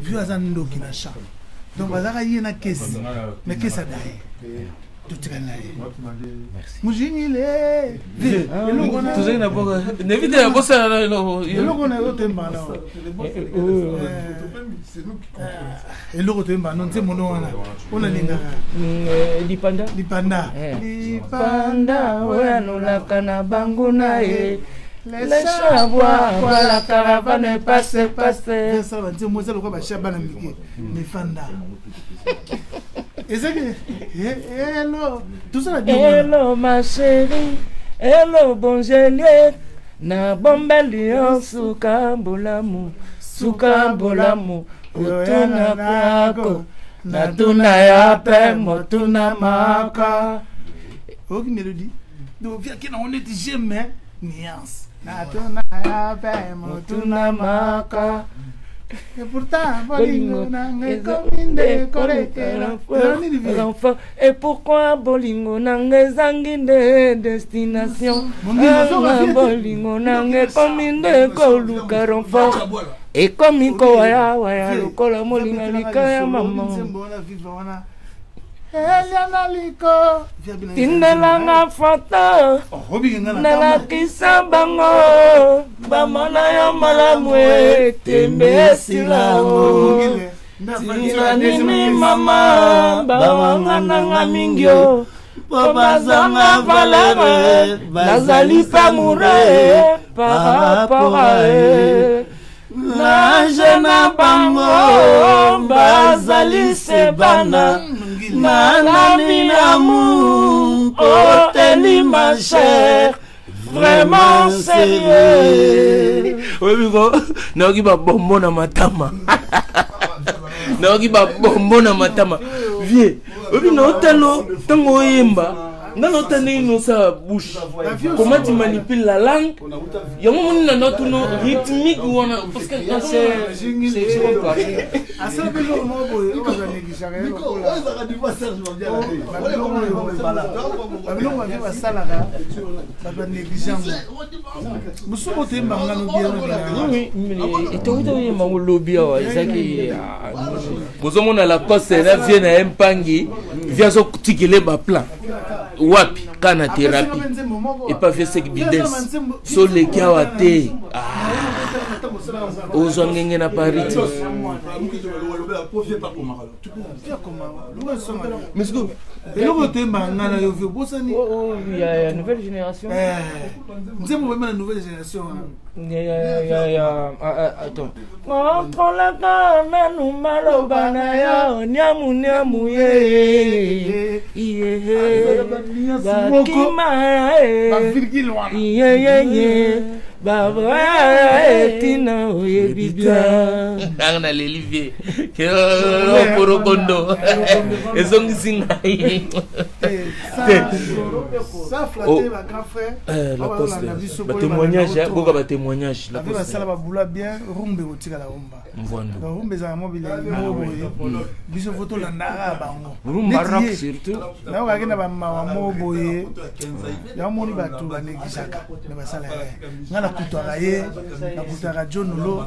Vieux aza ndoki na champ. Donc bazaka ye na kesi. Mais kesi adaye. Totikali na ye. Mujingile. Tozali na boka. Nevite ya bosala na eloko. Eloko na yo toyembaka na. Eloko toyembaka no nzembo no wana. Oyo nalingaka. Lipanda. Lipanda. Lipanda oyo anolaka na bango na ye. Les chats boivent, la caravane passe, passe. Sala banzembo eza lokola basha bana mike. Mefanda. Ezaki hello. Tozala bien. Hello ma chérie, hello bon gélier. Na bombeli yo suka bolamu, suka bolamu. Kotuna kwako, natuna ya pe motuna maka. Oyoki mélodie? Donc viens qui on est j'aime nuance. Natuna ya pe motuna maka. Et pourtant bolingo nanga ekomi nde kolekela. Renfort. Et pourquoi bolingo nanga ezangi nde destination? Bolingo nanga ekomi nde koluka renfort. Ekomi kowayawaya lokola molinga likaya mama. Eliana Liko. Tindelanga foto nalakisa bango bamona yo malamu etembe esila o tina nini mama bawanga nanga mingi o po bazanga valeur nazali pa mure par rapport à eux nage na bango bazali se bana nanami amour oteli ma chère vraiment sérieux. Oyebi ko nayoki babombo na matama, nayoki babombo na matama. Vie oyebi naotalo ntango oyemba nga naota ndenge nosala bouche, comment tu manipules la langue. Yango moni na natuno rythmique wana parce que asala mpe eloko moko boye oyo bato banegligeaka ye lokola babiloko bavie basalaka, bato banéglige yango. Mosusu oyo toyemba ngano bien. Etouti oyemba ngo lobi awa ezaki. Bozomona Lacoste na vie na ye mpangi vie azotikele baplan wapi ka na thérapie epa vie seki bides so leki awa te ozwa ngenge na Paris te. Mais sikoyo eloko toyembaka ngai na yo vie obosani. Ya nouvelle génération. Nzembo boyemba na nouvelle génération wana. Attends, kontrolaka nanu maloba na yo niamu niamu ye iye bakima iyeyeye babra etina oyebi bien. Nanga naleli vie porokondo ezongisi ngai. Ça flatter ba grand frère. Lacoste, batémoignage, boka batémoignage. Basala babula bien rumba ekotikala rumba. Mvwando. Donc rumba ezalaka mwa bilengi moko boye, biso fo tolandaka bango. Rumba rock surtout. Nayokaki na bamawa moko boye yango moni bato banegligeaka me basala ye. Ngai nakutaka ye, nakutaka John Olo,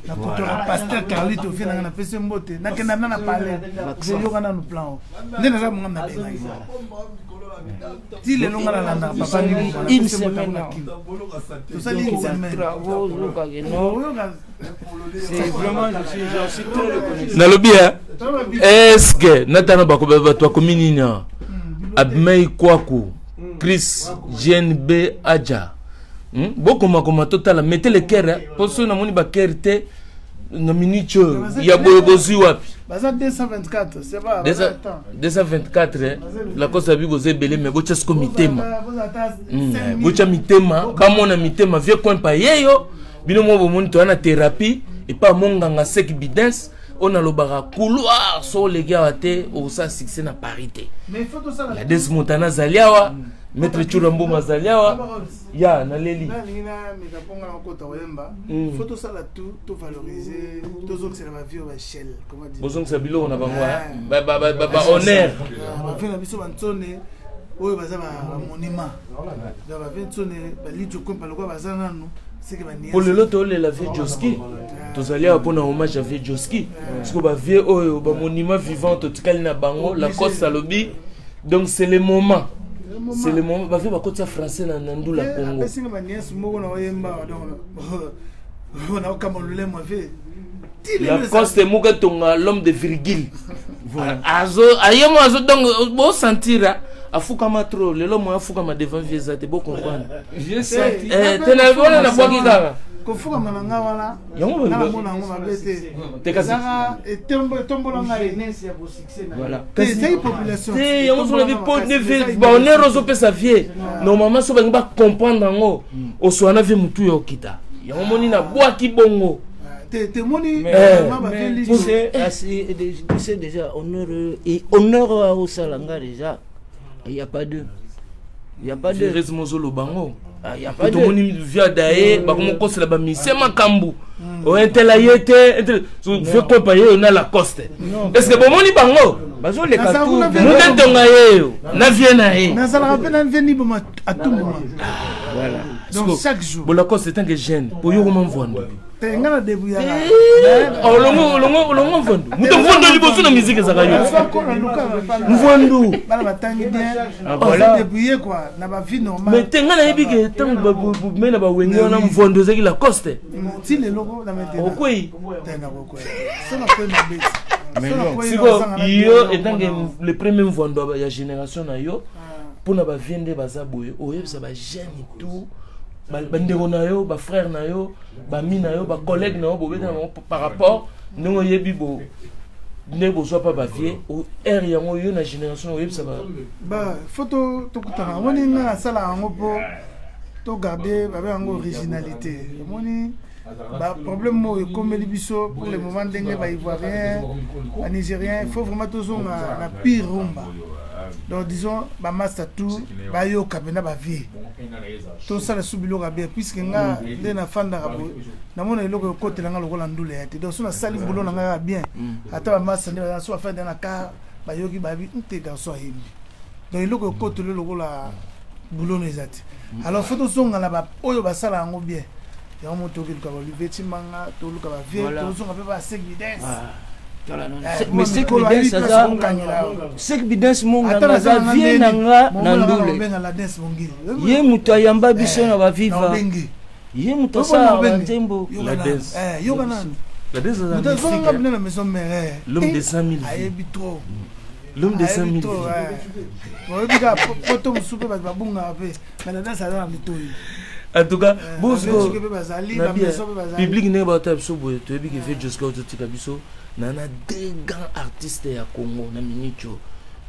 nakutaka pasteur Carlito vie nanga, napesi ye mbote. Nakenda na palais, yoka nanu plan o nde naza monga nabengaki ti lelo. Nga nalandaka papa. Une semaine. Tosali une semaine. Travaux ozokake non, c'est vraiment, j'en suis très reconnaissant. Nalobi est-ce que natana bato bakomi nini awa? Abmei Kwaku Chris GNB Aja. Bokomakoma totala, mettez le cœur mpo soki namoni bacœur te na minute oyo ya boye bozwi wapi? Baza 224, c'est pas 224. Lacoste abi boza ebele mais botya siko mitema, botya mitema, bamona mitema. Vie coin yeyo bino moko bomoni toya na thérapie epa monganga sek bidens oyo nalobaka couloir so oleki awa te okosala succès na Paris te. La Des Montana azali awa, maître Tshura Mboma azali awa ya naleli. Nalingi nameka mponga na kokota koyemba. Faut tosala tout, tovaloriser, tozongisela bavie oyo bachel, comment dire. Bozongisa biloko na bango bahonneur. Bavie na biso bantsone oyo baza bamonument, donc bavie ntsone balidio kompa lokola baza nanu. Po lelo tolela vieux Josky, tozali awa mpona hommage ya vieux Josky. Siko ba vieux oyo ba monument vivant totikali na bango, Lacoste alobi donc c'est le moment. C'est le moment ba vieux bakotisa français na na ndula Congo. Apesi nga ba nièce moko na oyemba donc na okamba lolemo vieux. Lacoste muka tonga l'homme de virgule. Azo ayemo azo donc bo sentir afukama trop lelo moya afukama devant vieux eza te bo comprendre. Eh, te na wana nabwaki kaka kofukama na nga wana yango namona yango mabe te ezaka etombola ngai ezaki population te yango soki nabi po bahonneur ozopesa vie normalement so balingi bacomprendre yango oswana vie motu ya okita yango moni nabwaki bongo temoni tu sais déjà honneur et honneur osala nga déjà il y a pas deux. Il y a pas de raison ozoloba yango. Ah, tomoni via daye bakomokosela bamisie makambo ointela ye te vie kopa ye na lacoste est ce que bomoni bango bazoleka mutu etonga ye na vie na ye nazalaka mpe na vie niboma atumbuma donc chaque jour bo lacoste etant que jeune po yo koma mvwando te nga na debrouillaka olongo mvwandu moto mvwandu liboso na musique ezalaka yo mvwandu bana batangi bien ah, débrouiller quoi na ba vie normale mais te nga nayebi ke ntango me na bawenge wana mvwandu ezalaki lacoste ti lelo na maintenant okwei te nakokwei so nakwei mabe siko yo etanke le premier mvwandu ya génération na yo mpona bavie nde baza boye oyebisa bajeune tout bandeko na yo bafrère na yo bami na yo bacollègue na yo bobeta na bango par rapport ndenge oyebi bo nde bozwa mpa bavie aire yango yo na génération oyebisa ba fo tokutana omoni nga nasala yango mpo togarde babe yango originalité omoni baproblème oyo ekomeli biso pour le moment ndenge baivoirien banigérien il faut vraiment tozonga na pire rumba. Donc disons bamasta tout bayoka mpenza bavie tosala su biloko ya bien puisque nga nde nafandaka boye namona eloko ekotela nga lokola ndula ya te. Donc so nasali boulot na nga ya bien, ata bamasta nde baza so bafandi na car bayoki bayebi nte garçon ayembi. Donc eloko ekotela lokola boulot no eza te. Alors faut tozonga na oyo basala yango bien. Yango mo tokeluka baolivier Tshimanga, toluka bavie, tozonga mpe basegides. Mais Sek Bidens aza Sek Bidens monganga aza vie na nga na ndule. Ye moto ayamba biso na baviva, ye moto asala banzembo. Yokana bino na maison mère, l'homme de 100 000 ayebi trop. L'homme de 100 000 oyebi kaka poto mosusu mpe bato babungaka mpe mais la danse aza na litoi. En tout cas bosco public ndenge baotala biso boye, toyebi ke vie Joska ototika biso na na deux grands artistes ya Congo na minute oyo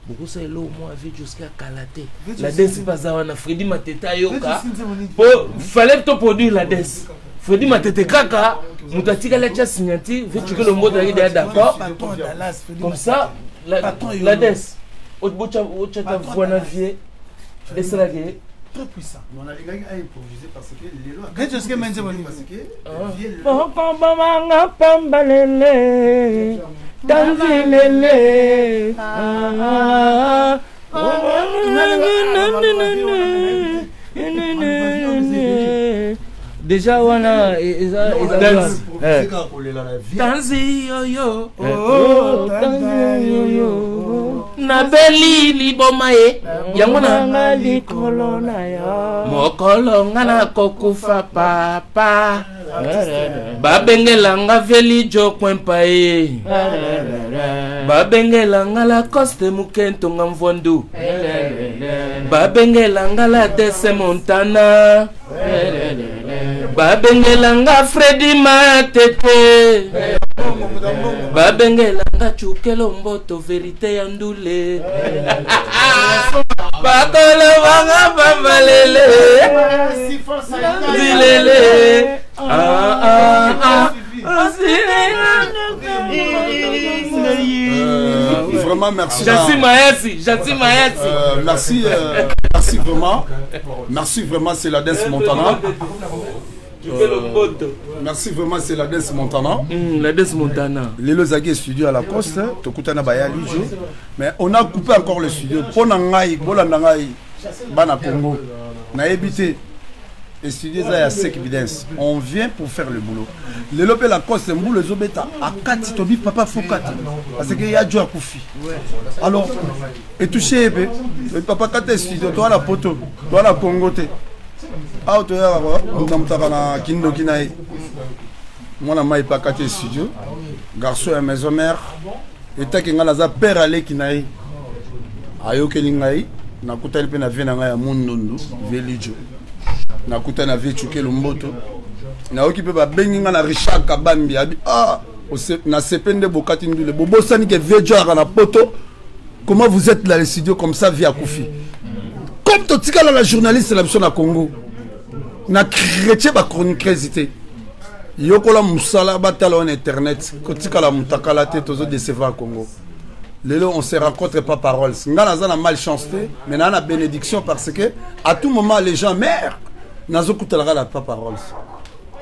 bokosala eloko moko vie Joska kala te. La danse mpe aza wana, Fredi Matete ayoka po fallait to produire la danse. Fredi Matete kaka moto atikali atya signature, vie Cukelo Mboto azalaki deya d'accord comme ça. La danse botya ta voix na vie esalaki très puissant. On a improvisé parce que Bokobomanga pamba lele tanzi lele. Déjà wana eza tanzi yoyo nabeli liboma ye yango na likolo na yo mokolo nga nakokufa papa babengelanga velijo kwempa ye babengelanga Lacoste mukentonga mvwandu babengelanga la Dese Montana babengelanga Fredi Matete babengelanga Cukelo Mboto verité ya ndule bakolobanga pambalele zilele. Vraiment merci. Jansi Mayasi, Jansi Mayasi. Merci, merci vraiment. Merci vraiment, c'est la Dance Montana. Merci vraiment, c'est la Dance Montana. La Dance Montana. Lelo Zagi studio à la Coste, Tokutana Baya Lijo. Mais on a coupé encore le studio. Pona ngai, bolanda ngai, bana Congo. Na évité. Studio eza ya sec evidence. On vient pour faire le boulot. Lelo pe Lacoste mbulu ezobeta akati tobi papa fokati parce que ya jo akufi. Alors etouche ye pe papa kata studio toa na poto toa na Congo te. Awa toyaka moto amutaka na kindoki na ye. Mwana mai pe akati studio garçon ya maison mère etaki ngai naza père aleki na ye ayokeli ngai nakutani mpe na vie na ngai ya mundundu vie lijo nakutani na vie cukelo mboto nayoki mpe babengi ngai na richard kabambi abi ah nasepe nde bokati ndule bobosani ke vie jo ayaka na poto. Comment vous êtes dans les studios comme ça, vie akufi? Comme totikala na journaliste na biso na Congo, na chrétien ba chroniqueuse te, yokola mosala batala wana internet, kotikala mutakala te, tozo décevoir Congo. Lelo on se rencontre pas paroles. Nga naza na malchance te, mais na na bénédiction parce que à tout moment les gens meurent. Nazokutalaka na pas paroles.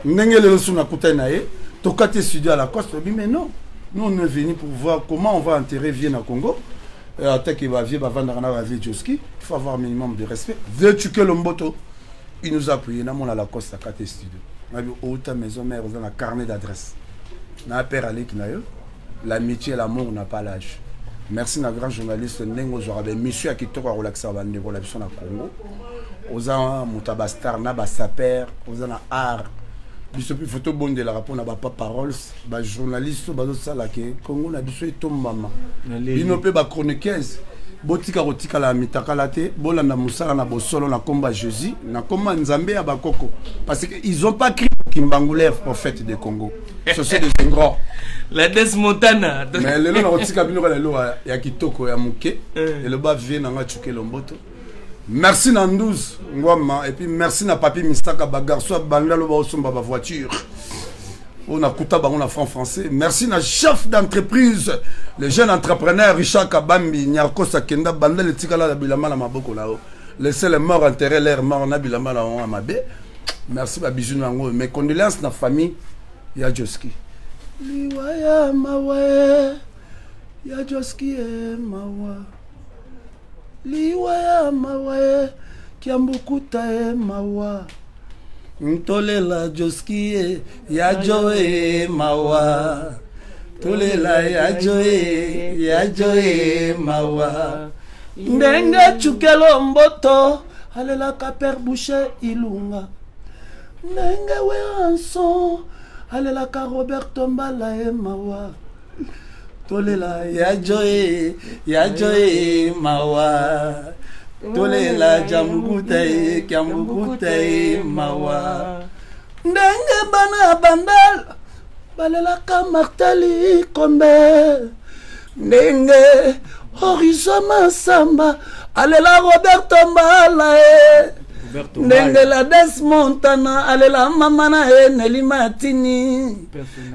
Ndenge lelo su nakutani na ye, tokati studio à Lacoste, tobi mais non. Nous on est venu pour voir comment on va enterrer vieux na Congo. Attaque ba vieux bavandaka na ba vieux Joski, il faut avoir un minimum de respect. Vieux Tshukelo Mboto, il nous a appuyé na mona Lacoste akati studio. Nabi outa maison mère oza na carnet d'adresse. Na père aleki na yo. L'amitié et l'amour n'a pas l'âge. Merci na grand journaliste ndenge ozwaka ba émission ya kitoko ya kolakisa bandeko na biso na Congo. Oza moto ya ba star na ba saper, oza na art. Biso mpe faut tobondelaka mpona ba paroles, ba journaliste oyo bazosala ke Congo na biso etombama. Bino mpe ba chroniqueuse botika kotikala ya mitakala te, bolanda mosala na bosolo na komba Jésus, na komba Nzambe ya bakoko, parce que ils ont pas cru Kimbangu prophète de Congo. Ce sont des ingrats. La Des Montana. Mais lelo na kotika bino kala lelo ya kitoko ya moke. Eloba vie na nga Tshukelo Mboto. Merci na Nduz Ngwama et puis merci na Papi Misaka ba garçon banda loba osomba ba voiture. On a kuta bango na franc français. Merci na chef d'entreprise, le jeune entrepreneur Richard Kabambi Nyarko Sakenda banda le tikala la bilamba na maboko na yo. Laissez les morts enterrer leurs morts na bilamba na bango mabe. Merci ba bisous na ngo. Mes condoléances na famille ya Joski. Liwa ya mawa ya Joski e mawa. Liwa ya mawa e kiambukuta e mawa. Ntolela Joski e ya jo e mawa. Tolela ya jo e ya jo e mawa. Ndenge Tshukelo Mboto alelaka Père Boucher Ilunga. Ndenge Weranson alelaka Roberto Mbala e mawa. Tolela ya joe ya joe mawa. Tolela jambukuta e kiambukuta e mawa. Ndenge bana bandal balelaka Marteli Kombe. Ndenge Horizon Masamba alela Roberto Mbala e. Ndenge la Des Montana alela mama na ye Nelly Matini.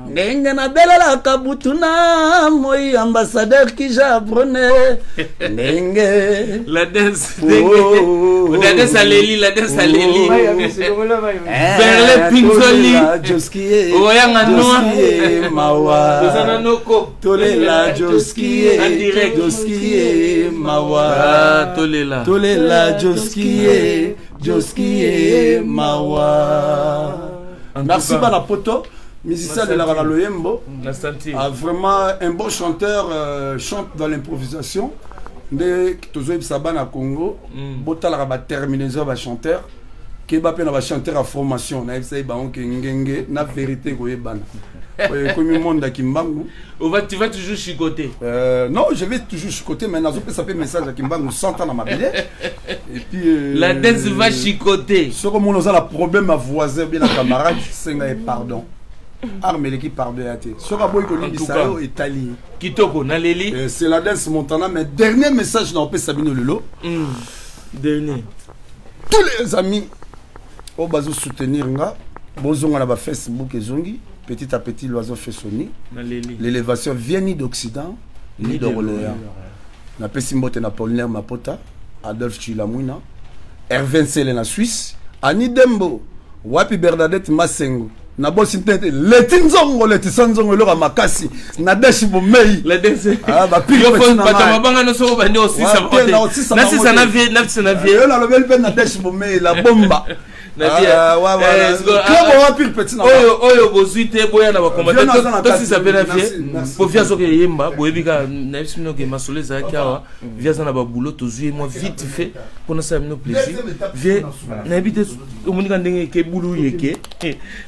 Ndenge nabelelaka butu na moi ambassadeur Kija Brune. Ndenge La Des, ndenge La Des aleli, la Des aleli. Verle Pinzoli. Joski Oyanga noa. Joski mawa. Tozana noko. Tolela Joski En direct. Joski mawa. Ah, tolela. Tolela Joski Joski mawa. Merci bana poto. Musicien de la Loyembo. Na sentir. Ah, vraiment un bon chanteur chante dans l'improvisation. Nde tozoyebisa bana Congo, botalaka ba terminaison ba chanteur, keba pe na ba chanteur à formation, na yebisa ye bango ke ngenge na vérité koyebana. Oyo ekomi monde ya Kimbangu. Tu vas toujours chicoter. Non, je vais toujours chicoter, mais nazopesa pe message ya Kimbangu 100 ans na mabele. Et puis la Des va chicoter. Soko mono oza na problème à voisin bien na camarade, senga ye pardon. Arme eleki pardon ya te. Soki aboyi kolimbisa yo, etali. Kitoko, naleli. C'est la Des Montana, mais dernier message na opesa bino lelo. Dernier. Tous les amis oyo bazo soutenir nga, bozonga na ba Facebook ezongi, petit à petit l'oiseau fait son nid. Naleli. L'élévation vient ni d'Occident ni Ni d'Orléans. d'Orléans. Napesi mbote na Paulinaire Mapota, Adolphe Chilamwina, Hervé Nsele na Suisse, Annie Dembo, Wapi Bernadette Masengo. Na bosi tete leti nzongo leti sanzongo eloka makasi na deshi bomei. La dese. Ah, ba pili Yo pe fo tina bato ngai. mabanga nyonso oyo bandi osisa Ouais, bango te. te, na osisa Na bango sisa na te. vie, na sisa na vie. Yo nalobeli mpe na deshi bomei la bomba. Oyo oyo bozwi te, boya na bacombatosisa mpe na vie, po vie azoki eyemba. Boyebi kaka, nayebisi bino ke masolo ezalaki awa. Vie aza na babulo, tozwi ye mwa vite fait mpo nasala bino plaisir. Vie, nayebi te, omoni ka ndenge eke bulu yeke,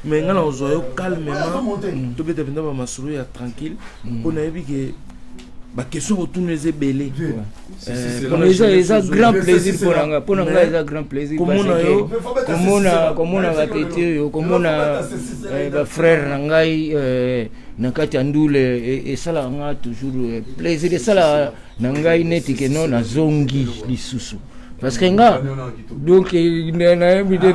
mais ngai na kozwa yo calmement, tobeta mpenza bamasolo ya tranquille, mpo nayebi ke baquestion kotuna eza ebele. Eza grand plaisir mpo na nga, mpo na ngai eza grand plaisir. Komona yo. Komona bateti oyo, komona bafrère na ngai na kati ya ndule, esalaka nga toujours plaisir. Esalaka na ngai neti ke no nazongi lisusu, parce que nga donc nayebi te,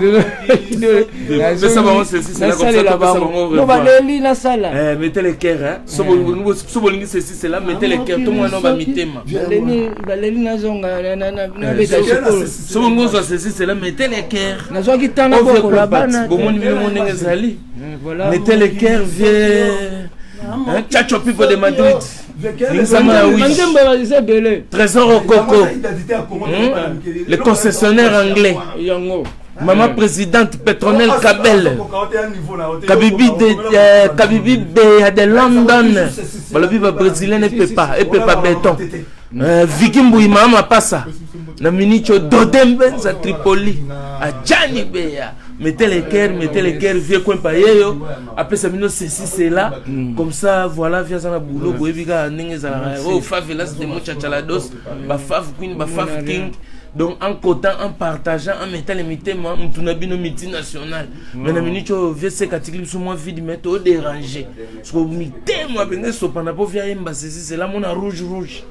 nasalela bango no baleli nasala. Mettez les cœurs, so bolingi ceci cela, mettez les cœurs, tomona bamitema. Baleli nazonga, nabeta. So bolingi ozwa ceci cela, mettez les cœurs. Nazwaki ntango bokola bana. Bomoni bino ndenge ezali, mettez les cœurs. Vie Chacho People de Madrid, nzembo eza ebele. Trésor Okoko, le concessionnaire anglais. Yango. Maman présidente Petronel Kabel Kabibi de Kabibi Beya de London, balobi ba brésilien epepa epepa béton. Viki Mbui, mama mapasa na minicho Dode Mbenza Tripoli Ajani Beya, mettez les cœurs, mettez les cœurs. Vie Kwempa yeyo apesa bino ceci cela, comme ça voilà. Vie aza na boulot, boyebi kaka ndenge ezalaka. Oyo favelas de mochachalados, bafave queen, bafave king. Donc en cotant, en partageant, en mettant les mitema, mutu na bino multinational. Mais na minute oyo vie seka atikili biso mwa vide, mais todéranger siko mitema mpenza esopana mpo vie ayemba ceci cela. Mona rouge rouge,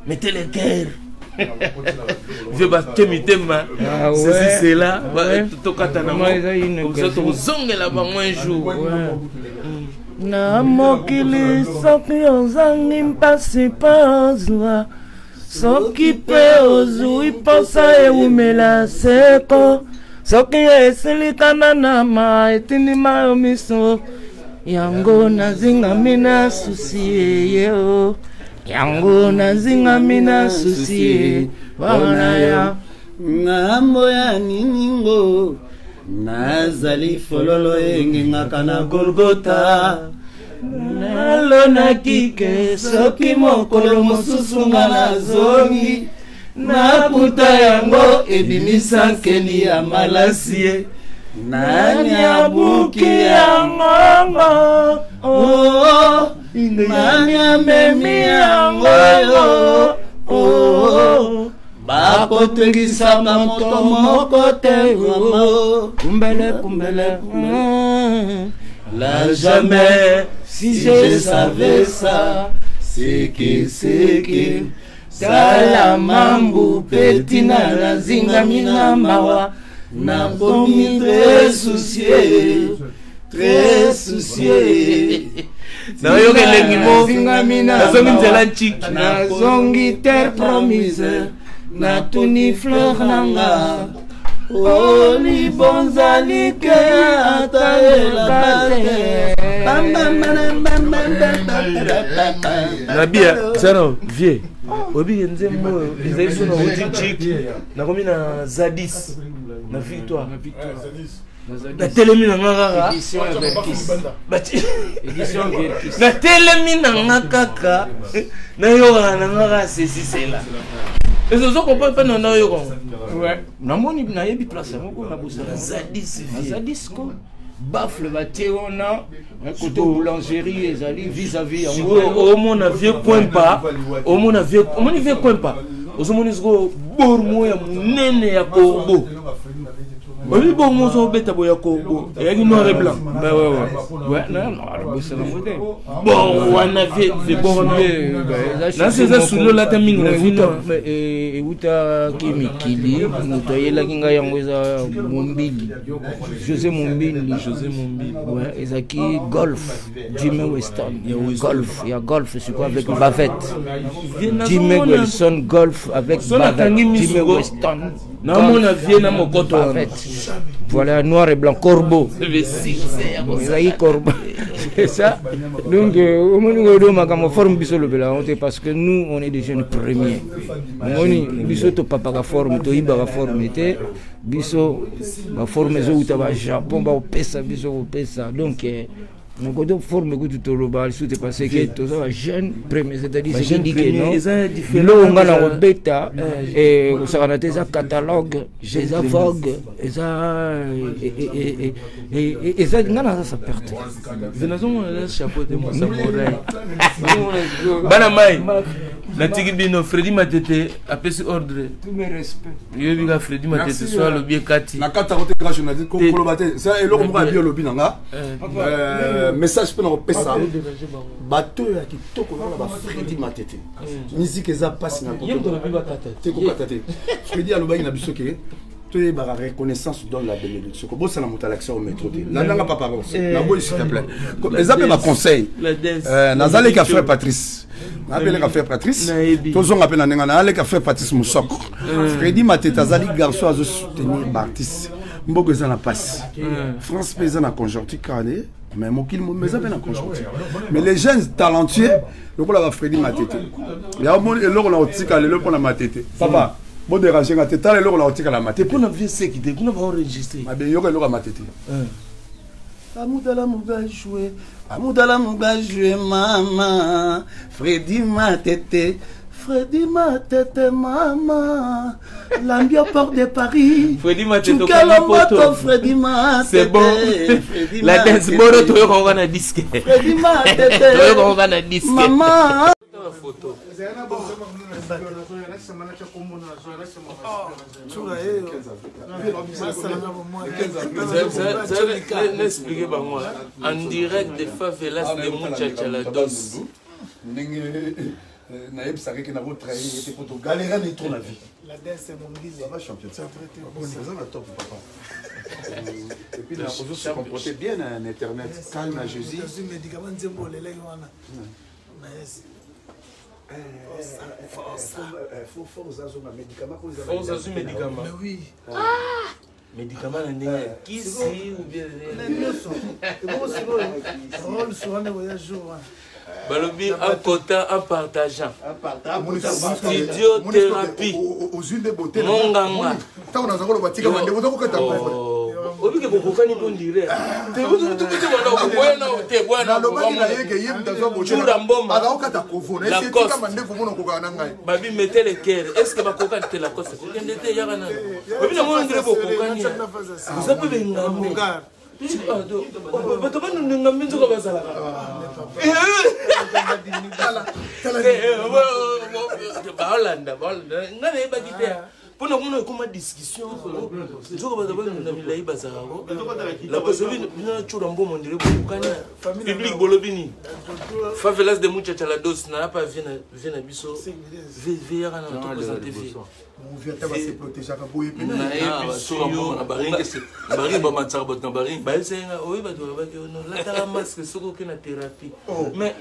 mettez les cœurs. Vie batie mitema ceci cela, tokata nango comme ça, tokozongela bango un jour. Na mokili soki ozangi mpasi mpo ozwa, soki mpe ozwi mposa ewumela seko, soki esilikana na ma etindima yo miso, yango nazingami na souci ye o, yango nazingami na souci ye wana ya ngambo ya niningo. Nazali fololo engengaka na Golgota. Nalonaki ke soki mokolo mosusu nga nazongi, nakuta yango ebimisa nkeni ya malasi ye. Nani abuki yango? Oh, nani amemi yango? Oh, bakotekisaka moto moko te mama. Kumbele kumbele. La jamais si je savais ça, seke seke. Tala mambu petina, nazingami na mawa, nakomi très soucieux, très soucieux. Nayoka elengi mo nazongi nzela nciki. Nazongi terre promise, natuni fleur na nga olibonzali ke atayelaka te. Nabia zano vie oyebi nzembo oyo ezali so na oti nciki, nakomi na Zadis na Victoire, natelemi na nga kaka, natelemi na nga kaka, nayokaka na nga kaka ceci cela. Ese ozo comprendre mpe na nayoka? Namoni, nayebi place yango ko nabosana. Zadis. Zadis ko baffle batie wana côté boulangerie ezali vis-à-vis yango. Omona vie Kwempa, omona vie, omoni vie Kwempa, ozomoni sikoyo bor moko ya monene ya corbeau. Oyebi bor moko ozobeta boye ya corbeau, eyaki noir et blanc. Bor wana vie, bor wana nasi eza suli olata mingi na vino. Eutaki mikili, moto ayelaki ngai yango eza Mombili, José Mombili. José Mombili. Ouais, ezalaki Golf Jimmy Weston, Golf ya Golf sikoyo avec bavette, Jimmy Wilson Golf avec bavette, Jimmy Weston. Namona vie na mokoto wana. Voilà, noir et blanc, corbeau, ezalaki corbeau. C'est ça. Donc, omoni oyo makambo forme biso olobela yango te, parce que nous, on est des jeunes premiers. Omoni biso topapaka forme, toyibaka forme te. Biso baforme ezowuta bajapon, bakopesa biso kopesa. Donc nakoto forme kutu toloba lisusu te, parce que toza bajeune premier, c'est-à-dire ce qui dit que non, biloko nga na kobeta kosakana te. Eza catalogue, eza vogue, eza eza nga naza sa perte. Nazomona chapeau te, mosamorai. Bana mai, natiki bino. Fredi Matete apesi ordre. Yoyebi ka Fredi Matete so alobi ekati. Na kati yango te, grand journaliste, koloba te. Eloko moko abi olobi na nga, message mpe na kopesa bato oyo ya kitoko lokola bafredi Matete. Musique eza mpasi na te, kokata te. Fredi alobaki na biso ke toyebaka reconnaissance donne la bénédiction. Kobosana moto alakisa o métro te. Landanga papa Rose, naboyi, s'il te plaît. Eza mpe baconseil. Nazaleka frère Patrice, nabeleka frère Patrice, tozonga mpe na ndenge naleka frère Patrice Mosoko. Fredi Matete azali garçon azosoutenir baartiste. Mboka eza na mpasi, France mpe eza na conjoncture kane, mais mokili eza mpe na conjoncture. Mais les jeunes talentueux lokola bafredi Matete, yaomoni eloko na kotika lelo mpona Matete. Papa, bodérange nga te. Tala eloko na kotikala Matete. Kuna vie seki te, kuna baenregistre. Mabe, yoka eloko ya Matete. Amudala muga joué, amudala muga joué, mama Fredi Matete, Fredi Matete, mama Lambio, porte de Paris. Fredi Matete. Moto Fredi Matete. C'est bon. La dance boro, toyoka ngo na disque. Fredi Matete. Toyoka ngo na disque. Mama. Photo. Naexplike bango en direct de favelas de Muchacha la Dose. Ndenge nayebisaka ke nakotrahir ye te, po togalera ne trop na vie. Ça va, champion, oza na top, papa. Et puis nakozo se comporter bien na internet, calme à Jésus. Médicament nzembo olelaki wana. Force azonga médicament. Force azwi médicament. Oui. Médicament na ndenge ya kisi ou bien? Nyonso ebongo sikoyo role souvent koya jour wana. Balobi en comptant, en partageant, studio thérapie. Ozwi nde bote. Monganga. Ntango naza koloba, tika bandeko ozakokata. Obike bokokani mpo ndire. Nalobaki na ye ke ye moto azwa bote, azakokata kovo na esi. Tika mandefu, mona okokaka na ngai. Babi mete le cœur. Est ce que bakokani te? Lacoste kokende te, yaka nano. Obi na mona ndire bokokani, oza mpe bengambe. Bato banonenga mpe nzoka bazalaka. Baolanda, baolanda ngai nayebaki te mpona komona ekoma discussion. Nzoka bato banonda milai bazalako. Lakoso bino nacura mbongo ndire bokokani. Public bolobi nini? Favelas de Muchacha la Dos na apa vie na biso vie yaka na topresente vie. Ata base protégeaka boye mpe. Baring bamatisaka bato na baring. Bayesenga oyo bato balobaki ono lataka masque soki oke na thérapie, mais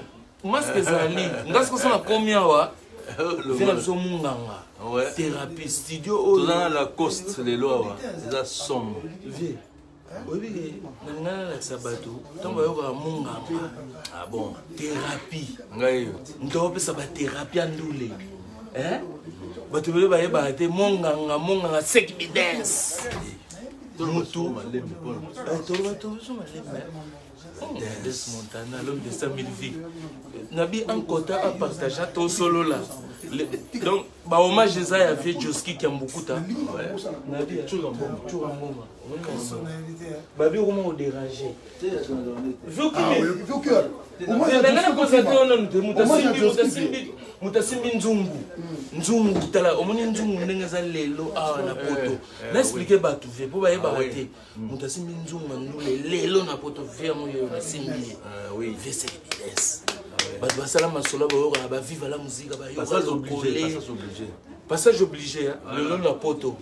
masque ezali nga soki osala komi awa vie na biso munganga thérapie studio oyo. Toza na Lacoste lelo awa, eza somo. Vie oyebi ke nalinga nalakisa bato ntango bayokaka munganga. Ah bon. Thérapie. Ngai yo. Moto akopesa bathérapie ya ndule, bato ebele bayebaka te. Monganga, monganga sek bidens mutu toloba tozo malembe. Des Montana, l'homme de 100 000 vies. Nabi en quota a partagé tosolola. Donc ba hommage eza ya vieux Joski Kiambukuta. Nabi Chura Mboma. Babi okoma kodéranger. Nanga présente yo nanu te. Moto asimbi nzungu, nzungu, tala, omoni nzungu ndenge eza lelo awa na poto. Na explike bato vie mpo bayebaka te. Moto asimbi nzungu andule lelo na poto, vie yango oyo nasimbi ye, vie selibides. Bato basala masolo, bayokaka baviva la muzika, bayoka passage obligé lelo na poto.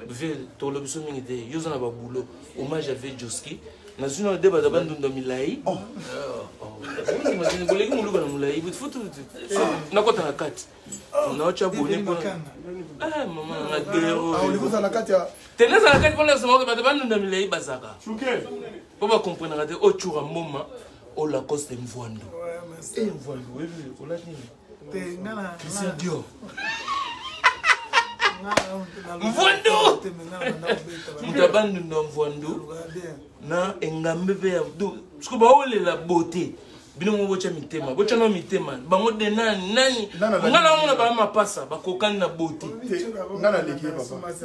Vie tolobi biso mingi te, yo oza na babulo. Hommage à vie Joski nazwi na de bato bandunda milai boleki moluba na molai. Nakɔta na kati, naotya bone mama nanga gero te. Nazala kati mpona somoke bato bandunda milai bazaka mpo bakomprenaka te. Ocura mboma. Oyo Lacoste Mvuandu. Eh, Mvuandu, oyebi olati nini? Christian Dior. Mvuandu! Moto ya Bandundu ya Mvuandu na engambe mpe ya siko baolela beauté bino moko botya mitema botya nao mitema bango de nani nani nga naomona baa mapasa bakokani na beauté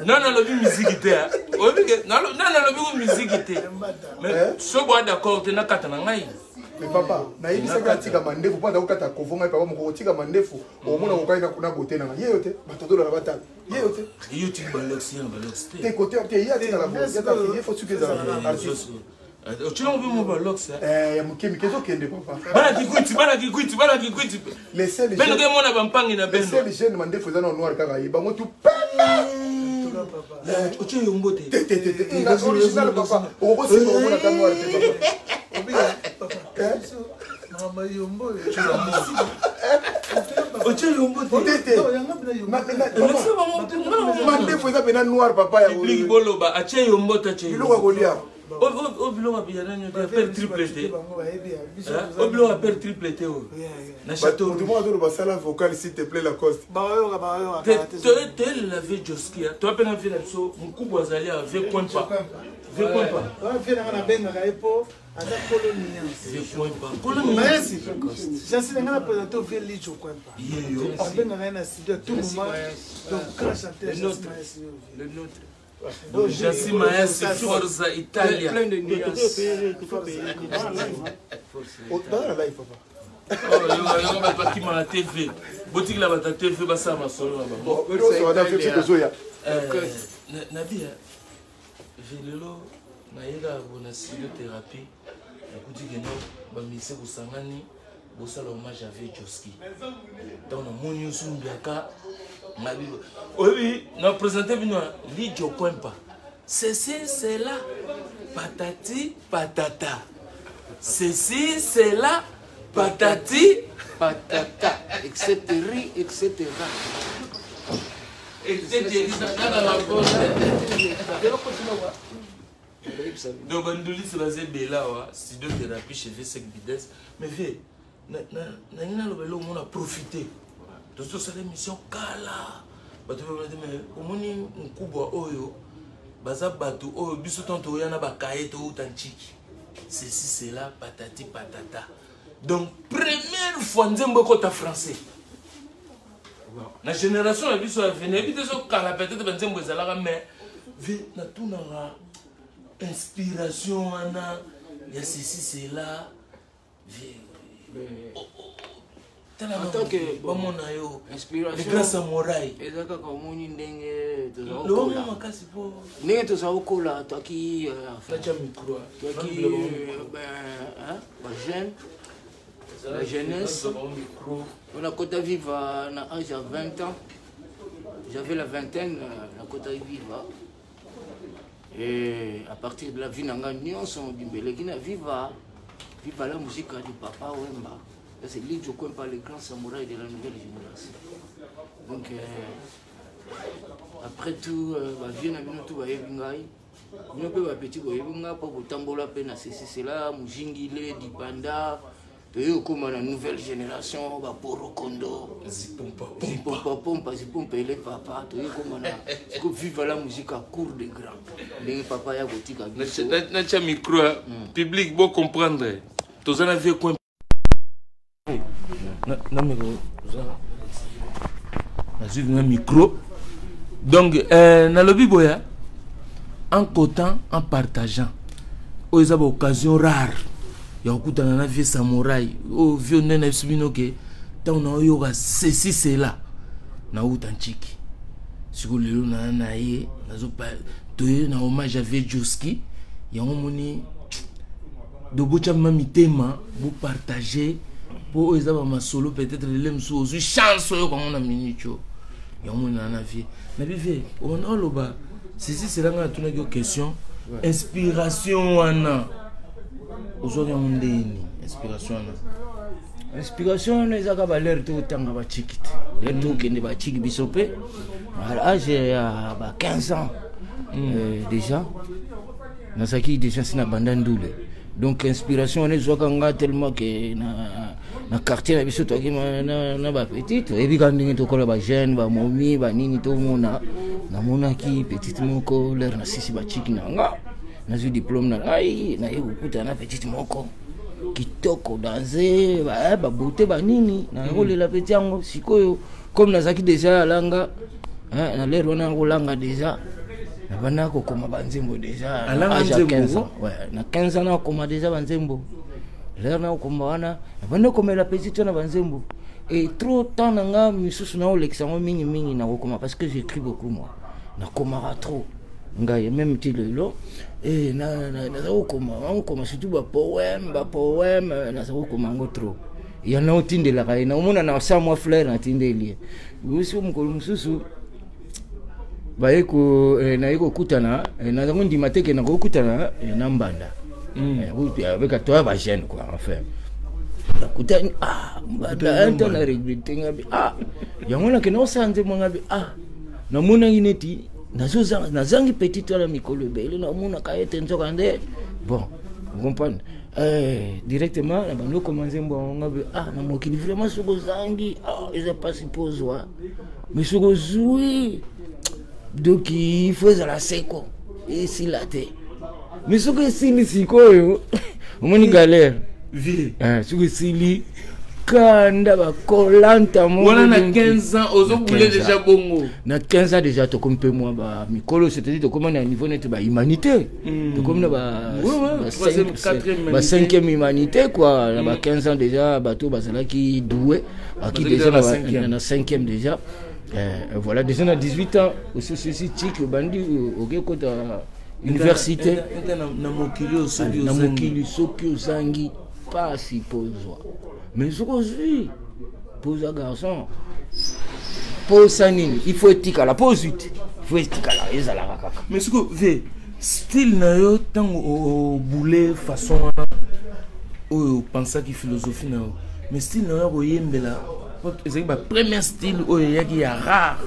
nani alobi miziki te oyebi nani alobi ko miziki te mais soki boa d'accord te nakata na ngai. Mais papa, nayebisaki atika mandefu mpo azakokata kovo ngai papa moko otika mandefu omona kokaki na bote nanga ye yo te bato tolala batala ye yo te yo tiki balox ye na balox te te kote te ye atikala boye ye fo suki ezala artiste. Otilango mpe mo balox. Ya moke mike ezokende papa. Bana kikwiti, bana kikwiti, bana kikwiti, beno ke mona bampangi na beno. Les jeunes mandefu eza na noir kaka ye bango tu pembe. Otie yombo te. Te te te te, original papa, okokosimba omona ta noir te papa. Otie yombo te. Te te, mandefu eza pena noir papa ya public boloba atie yombo te, atie biloko ya kolia. Oyo biloko ya nani te, père triple te, oyo biloko ya père triple te oyo na château. Moto moko azoloba sala vocal s'il te plaît, Lacoste. Toyelela vie Joski toya mpe na vie na biso mokubu azali awa, vie Kwempa, vie Kwempa. Vie nanga nabengaka ye mpo aza kolo nuance. Vie Kwempa kolo nuance. Jasi nanga na présente vie Lijo Kwempa, abengaka ye na studio à tout moment, donc grand chanteur Jasi Mayesi. Le nôtre. Jasi Mayasi, Forza Italia. Plein de nuances. Baza na live papa. Bato bakima na TV, botikela bato ya TV basala masolo na bango. Tozoya. Nabia velelo nayekaka bo na studio thérapie, nakuti keno bamise kosangani bosala hommage à vie Joski. Ntango namoni yo sumbiaka ngabi oyebi na présente bino Lijo Kwempa, ceci cela patati patata, ceci cela patati patata, etc etc. Etc. Donc bandulisi baza ebele awa, studio thérapie chez Vesek Bides. Mais vie nangi naloba eloko mona profite, tozosala émission kala, bato te mais omoni mokubwa oyo baza bato oyo biso ntango toya na bakaye touta ntiki ceci cela patati patata. Donc première fois nzembo ekota français na génération na biso ya vie, nayebi te so kala peut-être banzembo ezalaka, mais vie natunaka inspiration wana ya ceci cela vie tala bamona yo le grand samouraï. Eza kaka omoni ndenge lomo makasi po ndenge toza kokola, toaki natya micro. Toaki bajeune, la jeunesse. On a kota Viva na âge ya 20 ans, j'avais la vingtaine nakota Viva, et à partir de la vie na nga nyonso mobimba eleki na Viva. Viva la musique du Papa Wemba. C'est Lidjo Kwempa, le grand samouraï de la nouvelle génération. Donc après tout, bavie na bino tu bayebi ngai, bino mpe bapeti boyebi nga mpo botambola mpe na ceci cela mojingile dipanda. Toye okóma na nouvelle génération, baporokondo zipompapompa zipompa ele papa. Toye okóma na siko Viva la musique à cour de grand ndenge papa ya kotika biso. Natya micro public bo comprendre, toza na vie coin nameko nazwi na micro. Donc nalobi boya en cotant, en partageant, oyo eza baoccasion rare ya kokutana na vie samouraï oyo vie nde na biso bino ke ntango naoyoka ceci cela nauta ntiki sikoyo lelo naa na ye toye na hommage ya vie Joski. Yango moni do botya ma mitema, bopartage mpo oyo eza bamasolo peut-être lele mosusu ozwi chance oyoka ngo na minute oyo. Yango moni naa na vie nabi vie obanda oloba ceci cela. Ngai natunaki yo question, inspiration wana ozwaki yango ndeni, inspiration wana? Inspiration wana eza kaka balere totanga bachiki te, lere tokende bachiki biso mpe à âge ya ba 15 ans déjà nazalaki déjà nsi na banda ndule. Donc inspiration wana ezwaka nga tellement ke na, na quartier na biso toyaki na, na bapetit, toyebi kaka ndenge tokola, bajeune bamomi banini, tomona namonaki petite moko lere nasisi bachiki na nga, nazwi diplôme na ngai, naye kokutana na petite moko kitoko danse, babote banini, nakolela peti yango. Sikoyo comme nazalaki déjà alanga na lere wana nakolanga déjà, nabanda kokoma banzembo déjà Alanga âge ya nzembo? 15 ans. Ouais, na 15 ans nakokoma déjà banzembo. Lere nakokoma wana, nabanda kokomela petit wana banzembo, et trop temps na nga misusu naolekisa yango mingimingi nakokoma, parce que j'écris beaucoup moi, nakomaka trop ngai même ti lelo. Naza kokoma, nakokoma surtout bapoème, bapoème naza kokoma yango trop. Ya naotindelaka ye, naomona na sa mwa fleur natindeli ye. Biso mokolo mosusu baye ko naye kokutana, naza kondima te ke nakokutana na mbanda. Avec toya bajeune quoi, enfin nakutani, ah mbanda un temps na regrete ngabi, ah yango nakende kosala nzembo ngabi, ah namonaki neti nazangi petit wana mikolo ebele, namonaka ete nzoka nde bon, vous comprenez. Directement na bandi okoma nzembo yango ngabi, ah na mokili vraiment soki ozangi, ah eza mpasi mpo ozwa, mais soki ozwi, donc il faut ezala seko, esila te. Mais soki esili sikoyo omoni galère. Vie. Soki esili kanda bakolanta. Wana na 15 ans ozobule déjà bongo? Na 15 ans déjà tokomi mpe mwa bamikolo, c'est-à-dire tokomi na niveau neti bahumanité, tokomi na ba Troisième, quatrième ba cinquième humanité quoi. Na ba 15 ans déjà bato bazalaki doué baki Bazalaki déjà na na cinquième. Na cinquième déjà. Voilà, déjà na 18 ans ososisi tike, obandi oke kota université. Enta na mokili oyo soki Na ozangi. mokili soki ozangi pasi pozwa, mais soki ozwi poza garçon, posa nini, il faut etikala, po ozwi te, il faut etikala, ezalaka kaka. Mais sikoyo ve style na yo, ntango obule façon wana oyo opansaki philosophie na yo, mais style na yo ya koyembela po ezalaki bapremier style oyo eyaki ya rare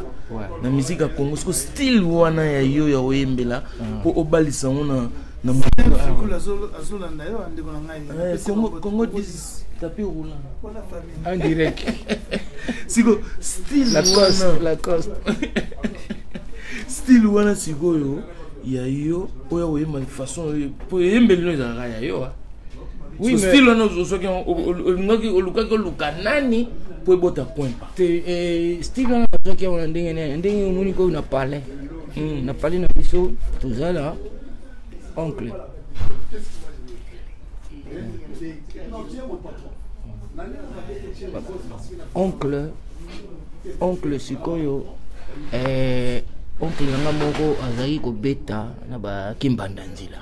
na musique ya Congo. Sikoyo style wana ya yo ya koyembela, mpo obalisa yango na Fikulu azolanda yo, ndeko na ngai. Congo, Congo 10 tapis roulant. Mpona famille. En direct. Siko style Lacoste. wana Lacoste. Style wana sikoyo ya yo oyo koyemba façon oyo, po eyembeli no ezalaka ya yo, ah. Oui, So mais style wana ozwaki yango, olingaki olukaki oluka nani po ebota kwempa? Te, style wana nazwaki yango na ndenge nini? Ndenge omoni koyo na palais, na palais na biso toza na oncle oncle sikoyo, oncle na nga moko azalaki kobeta na bakimbanda nzila.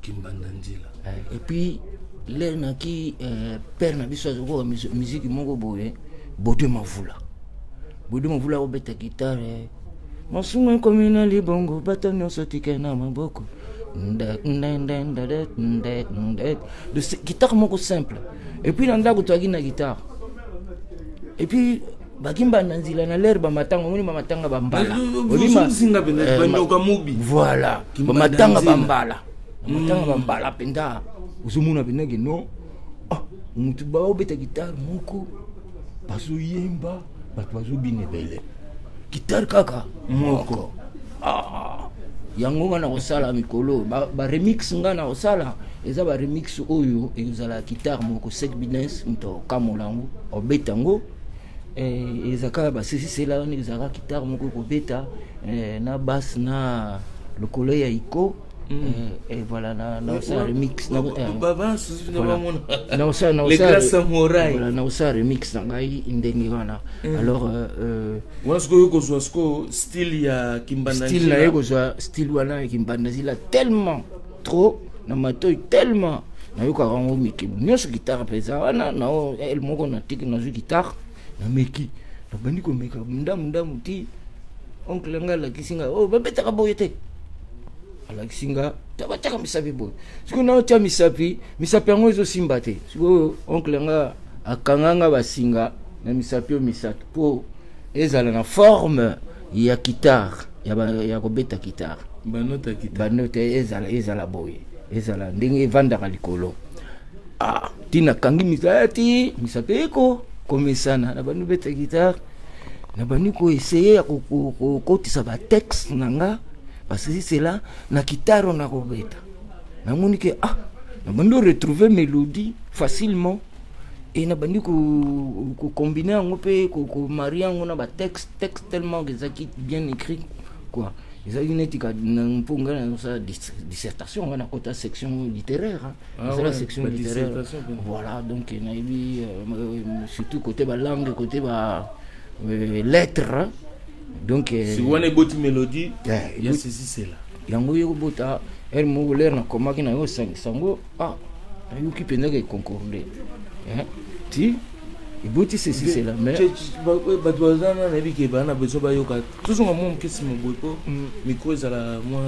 Kimbanda nzila. Et puis lere naki père na biso azokoka musique moko boye, Bodwe Mavula. Bodwe Mavula akobeta guitare, masumu ekomi na libongo, bato nyonso tika na maboko. Nde, nde, nde, nde, nde, nde. De guitare moko simple. Et puis na ndako toyaki na guitare, et puis bakimbanda nzila na lere bamatanga, omoni bamatanga bambala. Ozinga mpenza banyoka mobi. Voilà. Kimbanda bamatanga nzila. Bambala, bamatanga bambala mpenza, ozomona mpenza ke non, ah, motu baobeta guitare moko, bazoyemba, bato bazobina ebele, guitare kaka moko. Ah, yango nga na kosala mikolo baremix, nga na kosala eza baremix oyo ezala guitare moko, sek business, moto okamola yango, obeta yango. Ezalaka basisisela wana, ezalaka guitare moko ekobeta na basse na lokolo ya iko. Et voilà, na osala remix voilà. Na Les grands samouraïs. Voilà, na osala remix na ngai ndenge wana. Alors wana sikoyo kozwa sikoyo style ya kimbanda style na ye, kozwa style wana ya kimbanda nzila tellement trop na matoi, tellement nayokaka yango mikili nyonso, guitare mpenza wana na ele moko natiki, nazwi guitare, nameki, nabandi komeka ndamu ndamu ti oncle nga alakisi nga oyo babetaka boye te. Alakisi nga batiaka misapi boye. Sikoyo naotya misapi, misapi yango ezosimba te. Sikoyo oncle nga akanga nga basinga na misapi oyo misato mpo ezala na forme ya guitare, ya kobeta guitare. Banota guitare. Banote ezala boye. Ezala ndenge evandaka likolo. Ah, ti nakangi misala ti misato eko komesana na bandi beta guitare, na bandi koessaye ya kokotisa batexte na nga, parce que cela na guitare na kobeta namoni ke ah, na bandi retrouver mélodie facilement et na bandi kocombine yango mpe komarie yango na batexte, texte tellement ezalaki bien écrit quoi. Ezalaki neti mpo ngai nasala dissertation, ngai nakota section littéraire, hein. Ah nasala ouais, section ba littéraire. dissertation, bien. Voilà, donc nayebi surtout côté ba langue, côté ba lettres, hein. Donc si wana eboti mélodie Yeah, ya eboti- ceci cela. Yango ye kobota heure moko lere nakomaki na yo osangisa yango, ah, nayoki mpenza ke concorde, hein, ti eboti ceci cela, mais bato baza na nayebi ke baa na besoin bayoka tozonga mwa moke nsima boye mpo micro ezala mwa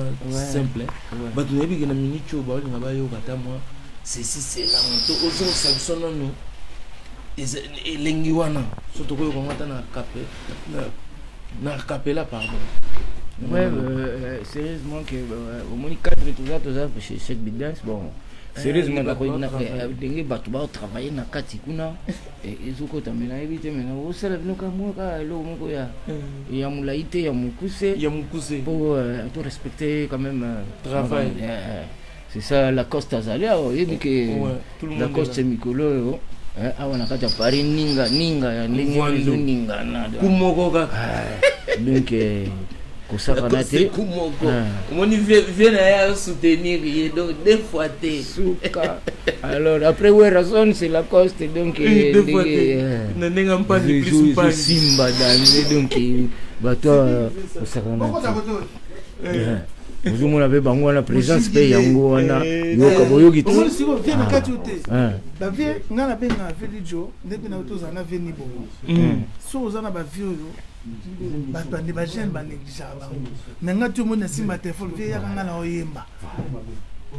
simple. Bato nayebi ke na minute oyo baolinga bayoka ata mwa ceci cela, moto ozongisa biso nanu elengi wana so tokoyoka ngo ata na kape na kapela, pardon. Ouais, sérieusement que au moins cadre toza chez Cheikh Bidens, bon, sérieusement bato na batravaille. ndenge bato baotravaille na kati kuna, ezokota me nayebi te, me osala bino ka mwa kaka eloko moko ya molai te, ya mokuse. Ya mokuse. Po to respecter quand même Travail. C'est ça, Lacoste azali awa, oyebi ke Ouais, tout le monde Lacoste est là. mikolo oyo, awa na kati ya Paris ninga ninga ya ndenge Mvwando. ezoningana. Ku moko kaka. Donc kosakana te. Ku moko. Ah. Omoni vie na ye azosoutenir ye, donc deux fois te. Suka. Alors après Werrason, c'est Lacoste, donc Oui, deux fois ndenge, te. Na ndenge ya mpasi plus mpasi. ezosimba danger, donc bato kosakana te. Ozomona mpe bango wana présence mpe yango wana yoka boyoki te. Omoni sikoyo vie na kati oyo te. Ah. Bavie ngai nabengaka vie lijo nde mpe na tozala na vie ni bongo. So oza na bavie oyo bato bande bajeune banégligeaka bango, me ngai ti omoni na nsima telefone vie yaka ngai na oyemba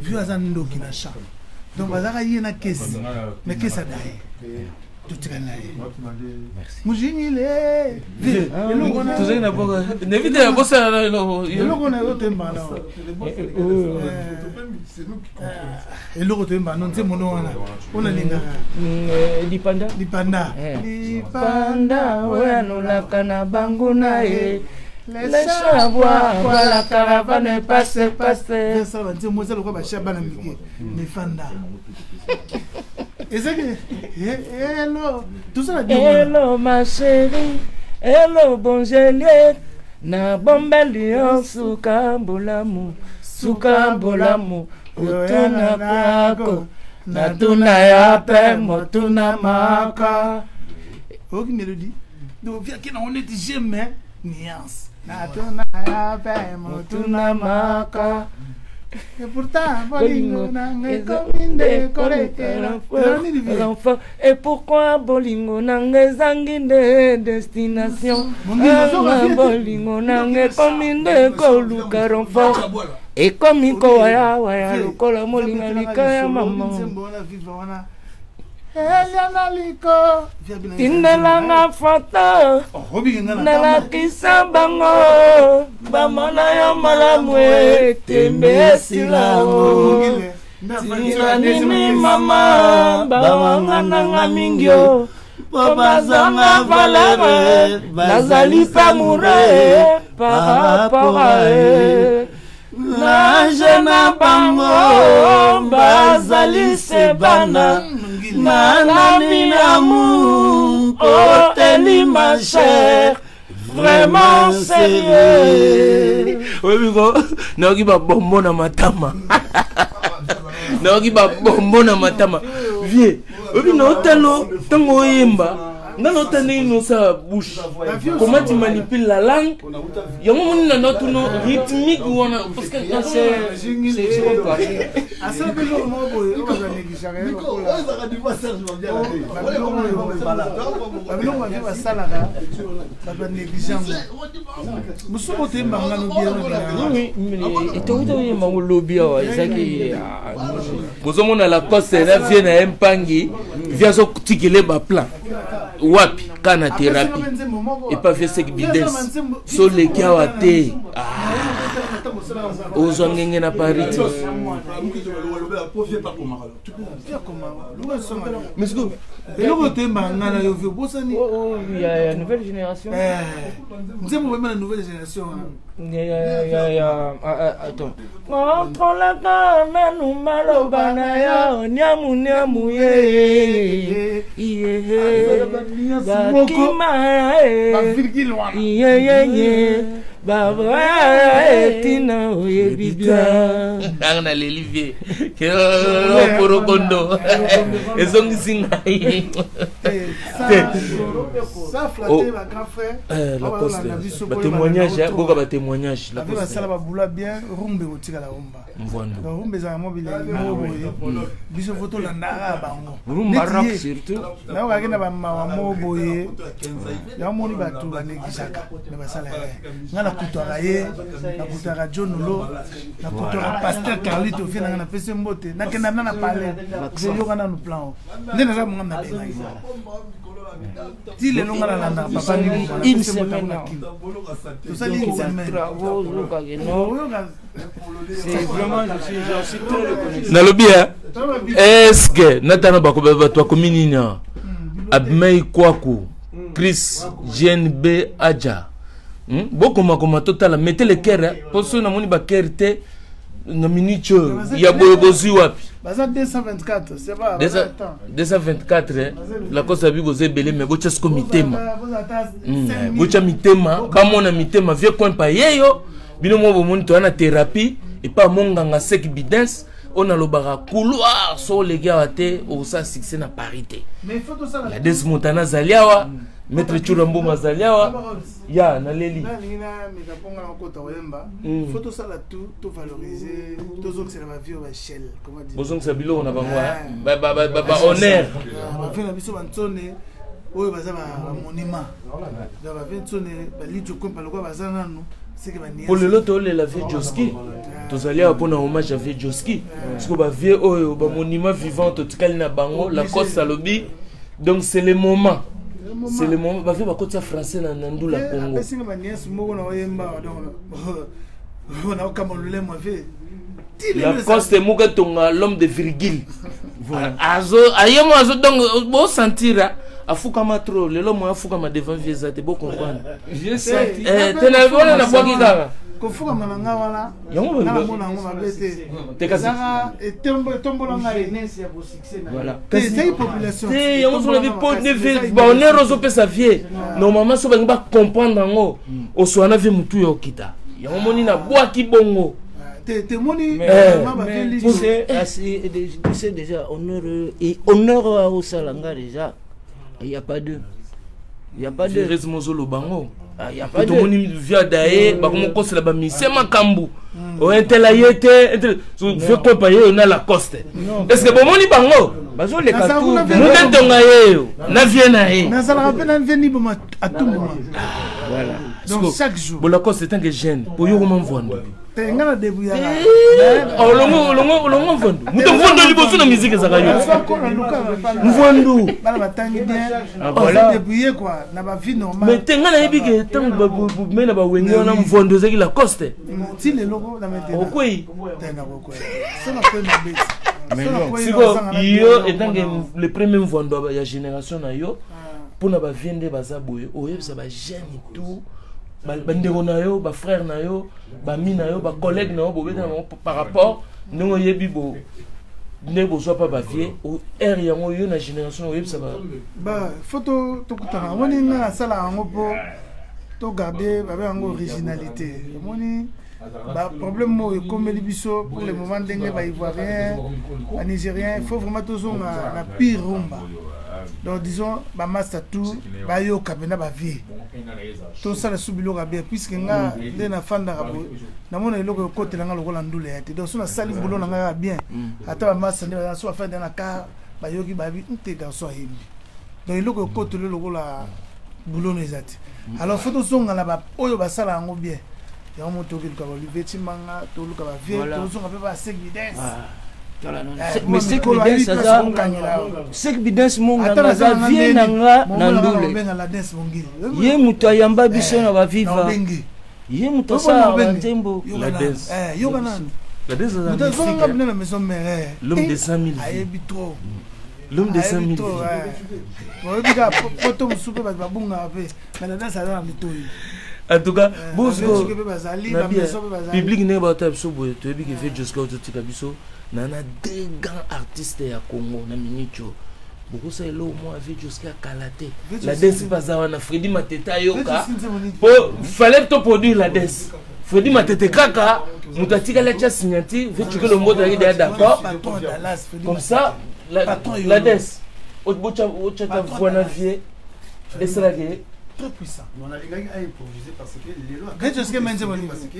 vie aza ndoki na champ, donc bazalaka ye na kesi me kesi ada ye totikali na ye mujingile vie eloko wana. Tozali na boka nayebi te bosala na eloko. Eloko wana oyo toyembaka na eloko toyembaka no nzembo no wana oyo nalingaka. Lipanda. Lipanda. Lipanda oyo anolaka na bango na ye. Les chats boivent, la caravane passe, passe. Esala banzembo eza lokola bashia bana mike mefanda ezaki elo tozala. Hello ma chérie, hello bon Juliette, na bombeli yo suka bolamu, suka bolamu, kotuna kwako, natuna ya pe motuna maka. Oyoki mélodie, donc viaki nango neti j'aime nuance natuna ya pe motuna Motuna maka. Et pourtant bolingo nanga ekomi nde kolekela. Eza nini vie? Renfort. Et pourquoi bolingo nanga ezangi nde destination? Bongingo, ozoka vie te. Bolingo nanga ekomi nde koluka renfort, ekomi kowayawaya lokola molinga lika ya mama. Nzembo wana viva wana eliana liko. Tindelanga foto nalakisa bango bamona yo malamu etembe esila o tina nini mama bawanga nanga mingi o po bazanga valeur, nazali mpe amoureux par rapport à eux nage na bango bazali se bana nanami amour oteli ma chère vraiment sérieux. Oyebi ko nayoki babombo na matama, nayoki babombo na matama vie. Oyebi naotalo ntango oyemba nga naota ndenge nosala bouche, comment tu manipules la langue, yango moni na natuna rythmique wana parce que Asala mpe eloko moko boye oyo bato banégligeaka ye lokola babiloko bavie basalaka, bato banéglige yango mosusu oyo toyemba ngano bien. Etongi toyemba ngo lobi awa ezalaki. Bozomona Lacoste na vie na ye mpangi vie azotikele baplan wapi ka na thérapie epa vie sek bides soleki awa te. Ozwa ngenge na Paris te. Mais sikoyo eloko toyembaka ngai na yo vie obosani oh, oh, ya nouvelle génération eh, nzembo boyemba na nouvelle génération wana attends kontrolaka nanu maloba na yo niamu niamu ye bakima yeyeye batina oyebi bien nanga naleli vie porokondo ezongisi ngai batémoignage boka batémoignage basala babula bien rumba ekotikala rumba mvwandu rumba ezalaka mwa bilengi moko boye biso fo tolandaka bango rumba rock surtout nayokaki na bamawa moko boye yango moni bato banegligeaka me basala ye ngai nakutaka ye nakutaka john lo nakutaka pasteur carlito vie nanga napesi mbote nakenda na na palais yoka nanu plan o nde naza monga nabengaki ti lelo nga nalandaka papa une semaine tosali une semaine nalobi ya estce natana bato bakomi nini awa abimai kwaku chris gnb aja hmm? bokomakoma totala mete le cœur mpo soki namoni bakere te na minute oyo ya boye bozwi wapi baza 224 c'est pas 224 lacoste abi boza ebele mais botya siko mitema botya mitema bamona mitema vie coin pa yeyo bino moko bomoni toya na thérapie epa monganga sek bidens oyo nalobaka couloir so oleki awa te okosala succès na paris te la des montana azali awa maître chura mboma azali awa ya naleli nalingi nameka mpo nga nakota koyemba fo tosala tout tovaloriser tozongisela bavie oyo bashel bozongisa biloko na bango bahonneur bavie na biso bantsone oyo baza bamonument donc bavie ntsone balidio kompa lokola baza nanu mpo lelo tolela vie joski tozali awa mpona hommage ya vie joski siko bavie oyo bamonument vivant totikali na bango lacoste alobi donc c'est le moment c'est le moment bavie bakotisa français na ndula congo apesinga baniese moko na oyemba donc naokamba lolemo ave lacoste moko etonga l'homme de virgule azo aye mo azo donc bosentira afukama trop lelo moyo afukama devant vie eza te bocomprendre te na wana nabwaki kaka kofukama na nga wana yango namona yango mabe te ezaka etombola ngai ezali population te yango solobi po bahonneur ozopesa vie normalement so balingi bacomprendre yango oswana vie motu ya okita yango moni nabwaki bongo temoni tu sais déjà honneur et honneur osala nga déjà il y a pas deux il y a pas deux heureusement ozoloba yango tomoni via daye bakomokosela bamise makambo ointela ye te vie kopa ye na lacoste est ce que bomoni bango bazoleka muke ntonga yeyo na vie na ye nazalaka mpe na vie niboma atumbuma voilà donc chaque jour bo lacoste etant que jeune po yo koma mvwando te nga na debrouillaka olongo mvwandu moto mvwandu liboso na musique ezalaka yo mvwandu bana batangi bien voilà débrouiller quoi na ba vie normale mais te nga nayebi ke ntango me na bawenge wana mvwandu ezalaki lacoste ti lelo ko na maintenant okwei te na kokwei so na kwei mabe siko yo etanke le premier mvwandu ya génération na yo mpona bavie nde baza boye oyebisa bajeune tout bandeko na yo bafrère na yo bami na yo bacollègue na yo bobeta na bango par rapport ndenge oyebi bo nde bozwa mpa bavie aire yango yo na génération oyebisa ba fo tokutana omoni nga nasala yango mpo togarde babe yango originalité omoni baproblème oyo ekomeli biso pour le moment ndenge baivoirien banigérien il faut vraiment tozonga na pire rumba donc disons bamasta tout bayoka mpena bavie tosala su biloko ya bien puisque nga nde nafandaka boye namona eloko ekotela nga lokola ndula ya te donc so nasali boulot na nga kaka bien ata bamasta nde so bafandi na car bayoki babi nte garçon ayembi donc eloko ekotela lokola boulot no eza te alors fo tozonga na oyo basala yango bien yango mo tokeluka baolivier cimanga toluka bavie tozonga mpe basegides mais sek bidens aza sek bidens monganga aza vie na nga na ndule ye moto ayamba biso na baviva. Ye moto asalaka banzembo. La danse. Yoka nanu. La danse aza Moto azonga mystique, bino na maison mère. L'homme de 100 000 vies. Ayebi trop. L'homme de 100 000 Ayebi trop, vies. eh. Oyebi kaka poto mosusu mpe bato babungaka mpe mais la danse aza na litoyi. En tout cas, Eh, bosco ba Belgique mpe bazali, na ba bien, maison mpe bazali. public ndenge baotala biso boye, toyebi ke vie Joska ototika biso na na deux grands artistes ya Congo na minute oyo. Bokosala eloko mwa vie Joska akala te. Vie La Joska danse mpe aza wana, Fredi Matete ayoka Vie Joska nzembo nini? po fallait to produire la danse. Fredi Matete kaka moto atikali atya signature, vie Tshukelo Mboto azalaki deja d'accord. Patron ya Dallas, Fredi Comme Matete. ça, Patron la Yolo. danse otya ta Patron voix na Dallas. vie esalaki Très puissant. Non, nalingaki aimproviser parce que lelo Vie Joska me nzembo nini? parce que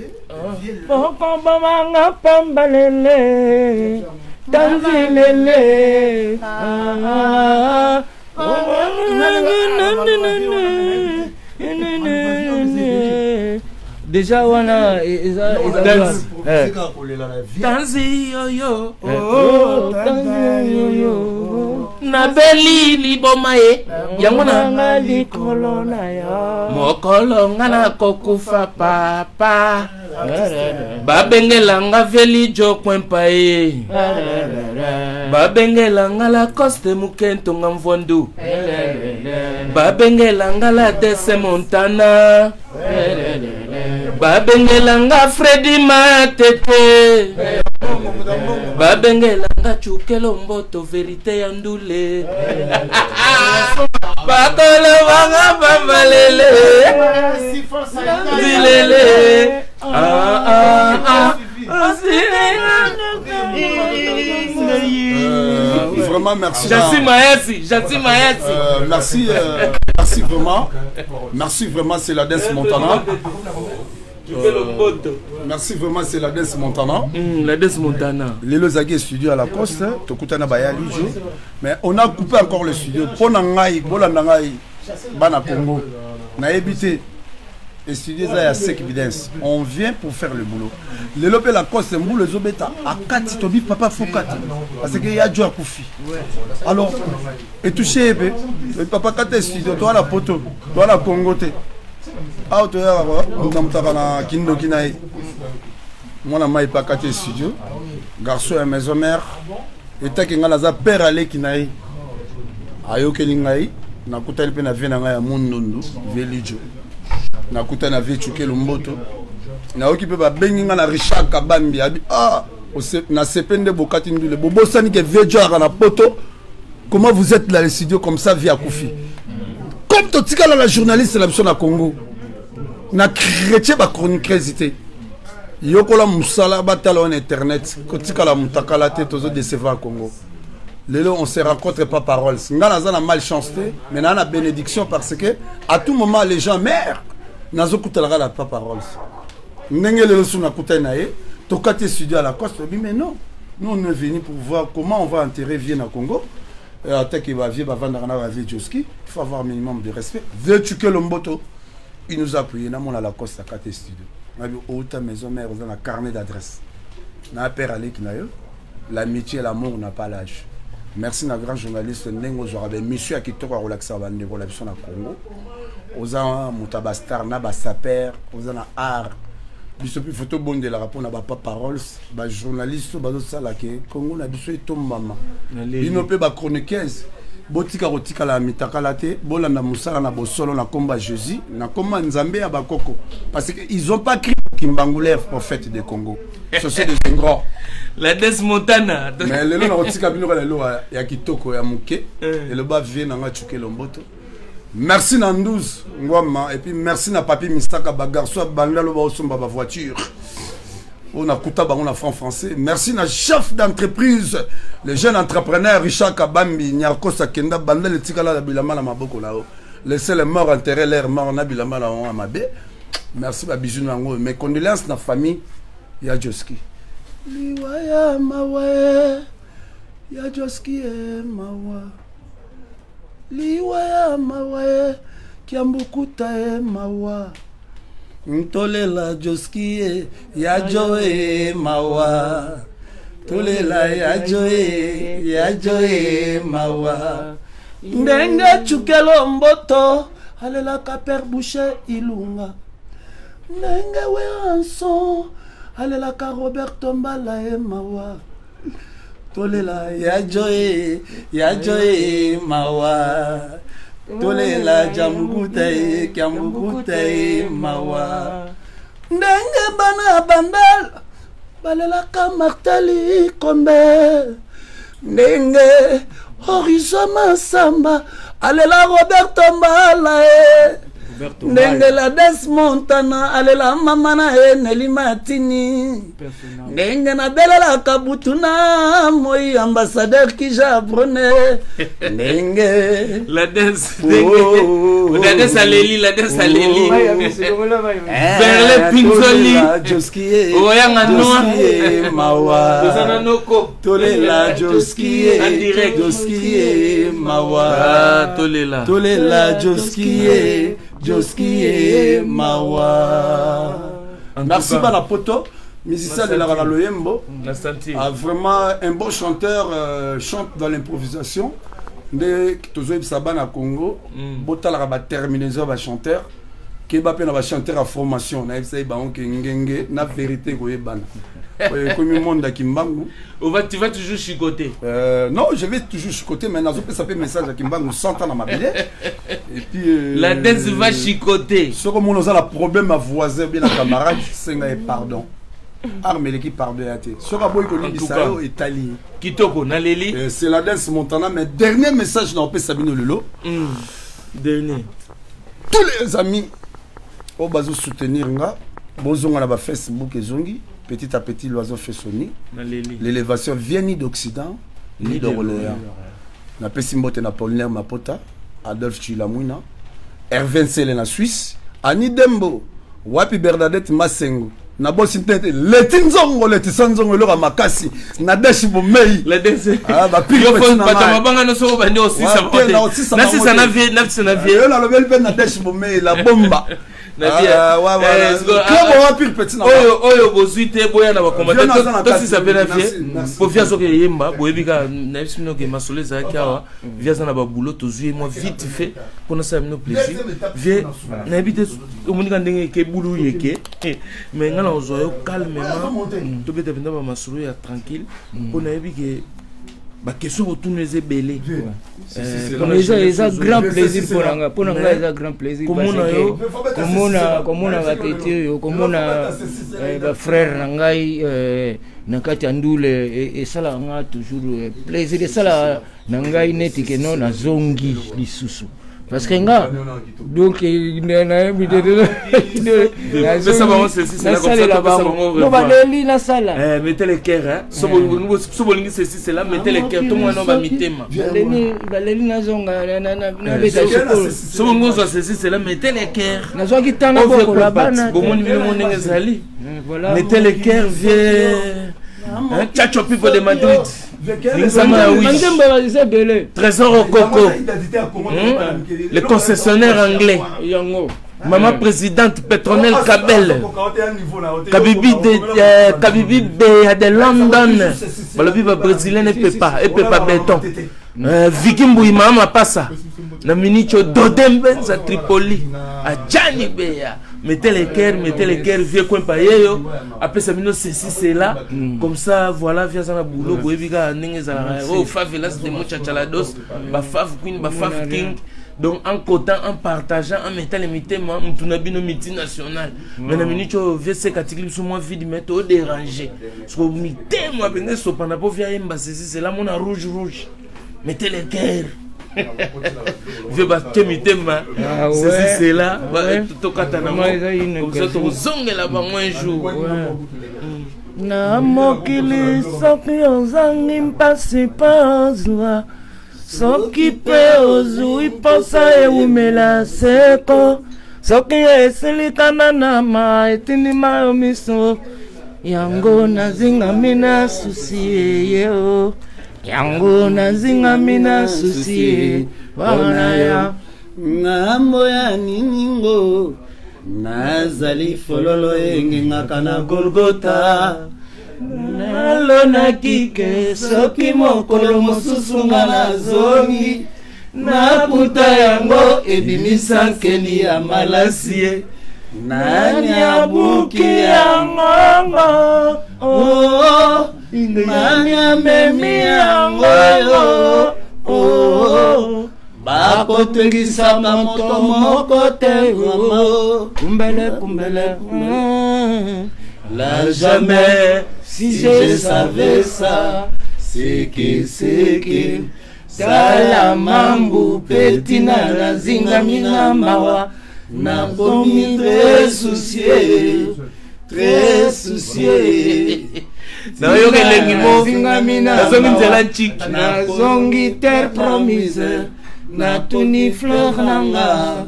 vie lelo- Bokombomanga pamba lele, tanzi lele. Ah, ah, ah. Déjà wana eza eza Dance. Eh. kaka kolela na vie. Tanzi yoyo. Oh, tanda yoyo. Nabeli liboma ye yango na Nanga likolo na yo. Mokolo nga nakokufa papa, babengelanga velijo kwempa ye, babengelanga Lacoste mokentonga mvwandu, babengelanga la Dese Montana, babengelanga Fredi Matete, babengelanga Cukelo Mboto verité ya ndule, bakolobanga pambalele zilele. Ah, ah, ah. Vraiment merci. Jansi Mayasi, Jansi Mayasi. Merci, merci vraiment. Merci vraiment, c'est la Dance Montana. Merci vraiment, c'est la Dance Montana. La Dance Montana. Lelo Zaki studio à Lacoste, Tokutana Baya Lijo. Mais on a coupé encore le studio. Pona ngai, bolanda ngai, bana Congo. Na évité. Et studio ça ya sec évidence. On vient pour faire le boulot. Lelo pe Lacoste mbulu ezobeta akati tobi papa faut kati. Parce que ya jo akufi. Alors et touché pe papa kata studio toi la poto, toi la Congo te. Awa toyaka moto mutaka na kindoki na ye. Mwana mai mpe akati studio, garçon ya maison mère etaki ngai naza père aleki na ye, ayokeli ngai, nakutani mpe na vie na ngai ya mundundu vie lijo, nakutani na vie Cukelo Mboto, nayoki mpe babengi ngai na Richard Kabambi abi ah nasepe nde bokati ndule bobosani ke vie jo ayaka na poto. Comment vous êtes dans le studio comme ça, vie akufi comme totikala na journaliste na biso na Congo na chrétien bachroniqueuse te, yokola mosala batala wana internet kotikala motakala te, tozodecevoir Congo. Lelo on se rencontre pas paroles, nga naza na malchance te, mais naa na bénédiction parce que à tout moment les gens meurent, nazokutalaka na pas paroles ndenge lelo so nakutani na ye, tokati studio à Lacoste, tobi mais non, nous on est venu pour voir comment on va enterrer vie na Congo. Atake bavie bavandaka na bavie Joski, il faut avoir un minimum de respect. Veux que Lomboto il nous a appuyé namona Lacoste akati studio, nabi outa maison mère oza na carnet d'adresse na père aleki na yo. L'amitié et l'amour n'a pas l'âge. Merci na grand journaliste ndenge ozwaka baémission ya kitoko ya kolakisaka bandeko na biso na Congo. Oza moto ya bastar na basaper, oza na art, biso mpe fo tobondelaka mpona bapa paroles bajournaliste oyo bazosala ke Congo na biso etombama. Bino mpe bachroniqueuse botika kotikala ya mitakala te, bolanda mosala na bosolo na komba Jésus, na komba Nzambe ya bakoko, parce que ils ont pas cru Kimbangulaire prophète de Congo, ce sont des ingrats. La Des Montana. Mais lelo nakotika bino kaka lelo ya kitoko ya moke eloba vie nanga Cukelo Mboto. Merci na 12 Ngwama et puis merci na Papi Misaka, bagarçon ya bandalo baosomba bavoiture oyo nakuta bango na franc français. Merci na chef d'entreprise, le jeune entrepreneur Richard Kabambi Nyarkos, akenda bandal etikala na bilamba na maboko na yo. Laissez les morts enterrer leur mort na bilamba na bango ya mabe. Merci, babisous na yango. Mes condoléances na famille ya Joski. Liwa ya mawa e, ya Joski e mawa, liwa ya mawa e, kiambukuta e mawa, ntolela Joski e ya jo e mawa, tolela ya jo e ya jo e mawa, ndenge Cukelo Mboto alelaka père Boucher Ilunga. Ndenge Werrason alelaka Roberto Mbala ye mawa. Tolela ya joye ya joye mawa. Tolela jambukuta ye kiambukuta ye mawa. Ndenge bana Bandal balelaka Martin Likombe. Ndenge Horizon Masamba alela Roberto Mbala ye. Ndenge la Des Montana alela mama na ye Nelly Matini. Ndenge nabelelaka butu na moi ambassadeur Kija Brune. Ndenge La danse, ndenge. La danse aleli, la danse aleli. Verle Pinzoli. Joski Oyanga noa. Mawa. Tozana noko. Tolela Joski En direct. Joski mawa. Ah, tolela. Tolela Joski Joski mawa. Merci bana poto. Musicien de la Loyembo. Na sentir. Ah, vraiment un bon chanteur chante dans l'improvisation. Nde tozoyebisa bana Congo, botalaka ba terminaison ba chanteur, keba pe na ba chanteur à formation, nayebisa ye bango ke ngenge na vérité koyebana. Oyo ekomi monde ya Kimbangu. Tu vas toujours chicoter. Non, je vais toujours chicoter, mais nazopesa pe message ya Kimbangu 100 ans na mabele. Et puis la danse va chicoter. Soko mono oza na problème à voisin bien na camarade, senga ye pardon. Arme eleki pardon ya te. Soki aboyi kolimbisa yo etali. Kitoko naleli. C'est la danse Montana, mais dernier message na opesa bino lelo. Dernier. Tous les amis oyo bazo soutenir nga, bozonga na ba Facebook ezongi, petit à petit l'oiseau fait son nid. L'élévation vient ni d'Occident ni d'Orléans. Napesi mbote na Paulinaire Mapota, Adolphe Chilamwina, Hervé Nsele na Suisse, Annie Dembo, Wapi Bernadette Masengo. Na bosi tete leti nzongo leti sanzongo eloka makasi na deshi bomei. La dese. Ah ba pire Yo petit fo na bato ngai. mabanga nyonso bandi osisa Ouais, te, na osisa Na bango sisa te. na vie, na sisa na vie. Yo nalobeli mpe na deshi bomei la bomba. Na vie. Ah, ouais, ouais, Eh, siko, ah, Club wa pire petit na ngai. Oyo, oyo bozwi te boya na bakomata. Vieux naza na kati. Tosisa mpe na vie. Merci, merci. Po vie azoki eyemba, boyebi kaka, nayebisi bino ke masolo ezalaki awa. Vie aza na babulo, tozwi ye mwa vite fait mpo nasala bino plaisir. Vie, nayebi te omoni kaka ndenge eke bulu yeke. Mais nga na kozwa yo calmement, tobeta mpenza ba masolo ya tranquille mpo nayebi ke ba question kotuna eza ebele. Eza grand plaisir mpo na nga, mpo na nga eza grand plaisir Komona parce que yo. komona batete oyo, komona ba frère na ngai na kati ya ndule, esalaka nga toujours plaisir, esalaka na ngai neti ke no nazongi lisusu. Parce que nga, donc, nayebi te, Pesa bango ceci, cela, comme ça, nasalela topesa bango. bango No, revoir. baleli nasala. Eh, mettez les cœurs, hein. So bolingi ceci, cela, mettez les cœurs. Tout le monde va mitema. Baleli, baleli nazonga, na, na, na, na beta Eh, sikoyo. so bolingi ozwa ceci, cela, mettez les cœurs. Nazwaki tanga Oyo bokola vie bana. combat. Bomoni bino mo ndenge ezali. Eh, voilà. Mettez les cœurs, vieux. Hein, Chacho Pipo de Madrid. Ningzama ya Wish. Banzembo eza ebele. Trésor Okoko. Le concessionnaire anglais. Yango. Maman présidente Petronelle Kabel. Kabibi de Kabibi B de London. Balobi ba brésilien et pepa et pepa béton. Vicky Mbuyi mama passa. Na minicho Dodembenza Tripoli. Adjani Beya. Mettez les cœurs, mettez les cœurs, vieux coin payeyo. Après ça bino ceci cela. Comme ça voilà viens na boulot boyebi ka ndenge ezalaka. Oh favelas de mochachalados, ba fav queen, ba fav king. Donc en cotant, en partageant, en mettant les mitema, mutuna bino multinational. Mais na minute oyo, vieux seka tikili biso mwa vide, mais to déranger. Parce que mitema benge sopana po via yemba ceci cela mona rouge rouge. Mettez les cœurs. Vieux ba te mitema. Ah Ceci ouais. cela, Ah ba ouais. tokata na Vraiment, ngo. eza une Comme ça occasion. tozongela bango un jour. Ouais. Na mokili soki ozangi mpasi mpo ozwa, soki mpe ozwi mposa ewumela seko, soki esilikana na ma etindima yo miso, yango nazingami na susi ye o, yango nazingami na susi ye wana ya ngambo ya niningo nazali fololo engengaka na Golgotha. Nalonaki ke soki mokolo mosusu nga nazongi, nakuta yango ebimisa nkeni ya malasi ye. Nani abuki yango? Oh, nani amemi yango? Oh, bakotungisaka moto moko te. Oh, kumbele kumbele, la jamais si je savais ça, c'est que c'est que tala mambu petina nazingami na mawa, nakomi très soucieux, très soucieux. Nayoka elengi mo nazongi nzela nciki, nazongi terre promise, natuni fleur nanga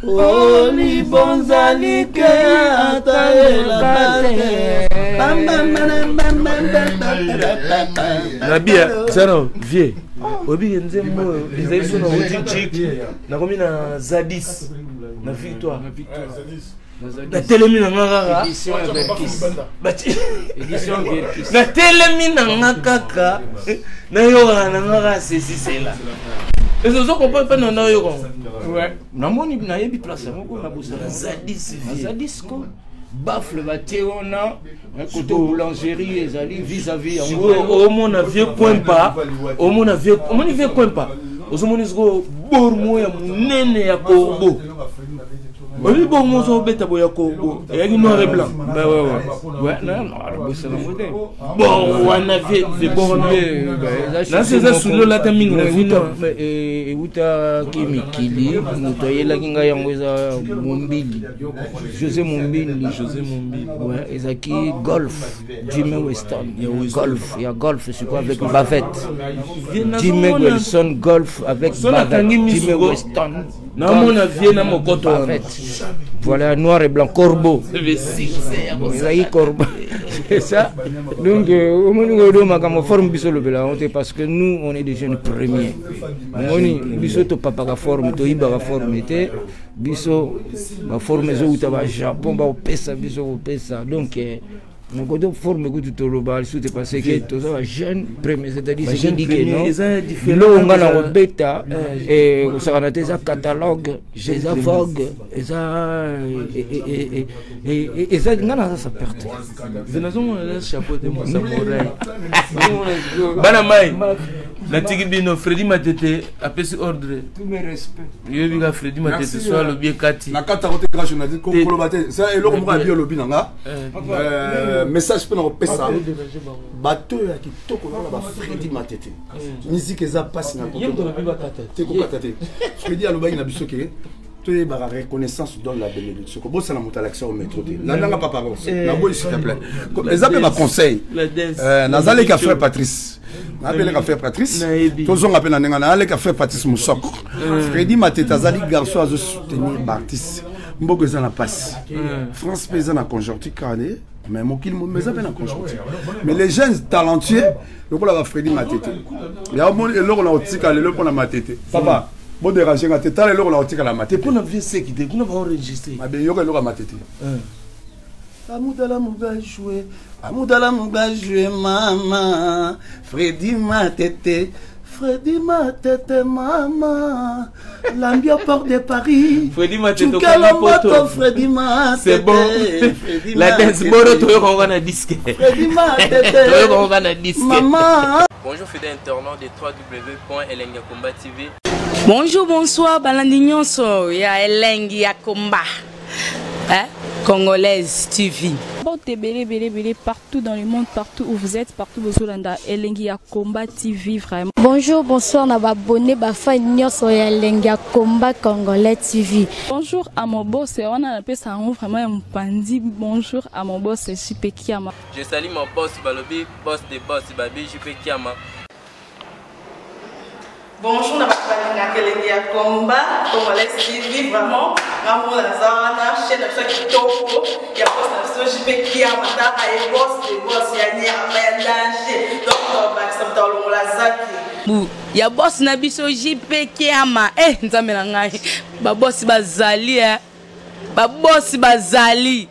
olibonzali ke ata elaka te. Nabia zana vie obike nzembo oyo ezali so na oti nciki, nakomi na Zadis na Victoire, natelemi na nga kaka, natelemi na nga kaka, nayokaka na nga kaka ceci cela. Ozo comprendre mpe na nayoka? Namoni, nayebi place yango ko nabosana. Zadis. Zadis ko baffle batie wana kote boulangerie ezali vis-à-vis yango. Omona vieux Kwempa, omona vieux, omoni vieux Kwempa, ozomoni sikoyo bor moko ya monene ya corbeau. Oyebi bor moko ozobeta boye ya corbeau, eyaki noir et blanc. Bor wana vie, bor wana nasi eza suli olata mingi na vino. Eutaki mikili, moto ayelaki ngai yango eza Mombili, José Mombili. José Mombili. Ouais, ezalaki Golf Jimmy Weston, Golf ya Golf sikoyo avec bavette, Jimmy Wilson Golf avec bavette, Jimmy Weston. Namona vie na mokoto wana. Voilà, noir et blanc, corbeau, ezalaki corbeau, c'est ça. Donc omoni ngo makambo forme biso olobela yango te, parce que nous on est des jeunes premiers. Omoni biso topapaka forme, toyibaka forme te. Biso baforme ezowuta bajapon, bakopesa biso kopesa. Donc mokoto forme kutu toloba lisusu te, parce que toza bajeune premier, c'est-à-dire ce qui dit que non, biloko nga na kobeta kosakana te, eza catalogue, eza vogue, eza eza nga naza sa perte. Nazomona chapeau te mosamorai. Bana mai, natiki bino. Fredi Matete apesi ordre, yoyebi ka Fredi Matete so alobi ekati. Na kati yango te, grand journaliste, koloba te, sa eloko moko abi olobi na nga message mpe na kopesa bato oyo ya kitoko lokola bafredi Matete. Musique eza mpasi na te, kokata te. Fredi alobaki na biso ke toyebaka reconnaissance donne la bénédiction. Kobosana moto alakisa o métro te. Landanga papa naboyi, s'il te plaît, eza mpe baconseil. Nazaleki ya frère Patrice, nabeleka frère Patrice, tozonga mpe na ndenge naleka frère Patrice Mosoko. Fredi Matete azali garçon azosoutenir baartiste. Mboka eza na mpasi, France mpe eza na conjoncture kane, mais mokili mobimba eza mpe na conjoncture. Mais les jeunes talentueux lokola bafredi Matete, yaomoni eloko na kotika lelo mpona Matete, papa bodérange nga te. Tala eloko na kotikala Matete. Mpona vie seki te, kuna baenregistre. Mabe, yoka eloko ya Matete. Amudala mugajwe, amudala mugajwe, mama Fredi Matete, Fredi Matete, mama Lambia, porte de Paris. Fredi Matete. Moto Fredi Matete. C'est bon, la danse boro toyoka na disque. Fredi Matete. Toyoka na disque. Mama. Bonjour fidèles internautes de www.elengakomba TV. Bonjour, bonsoir, balandi nyonso ya Elengi ya Komba. Hein? Congolaise TV. Porte ebele ebele ebele partout dans le monde, partout où vous êtes, partout bozolanda Elengi ya Combat TV vraiment. Bonjour, bonsoir na babone bafan nyonso ya Elengi ya Combat Congolais TV. Bonjour à mon boss, wana napesa yango vraiment ya mopandi. Bonjour à mon boss JP Kiama. Je salue mon boss Balobi, boss des boss Babi JP Kiama. Bonjour na bato balingaka Elengi ya Combat Congolais TV, vraiment ngamona naza wana chaîne na biso ya kitoko ya boss na biso JP Kiama. Taka ye boss de boss ya nyama ya danger, donc bakisa moto alongola zaki. Bu ya boss na biso JP Kiama, eh nzambe na ngai, babosi bazali, eh babosi bazali,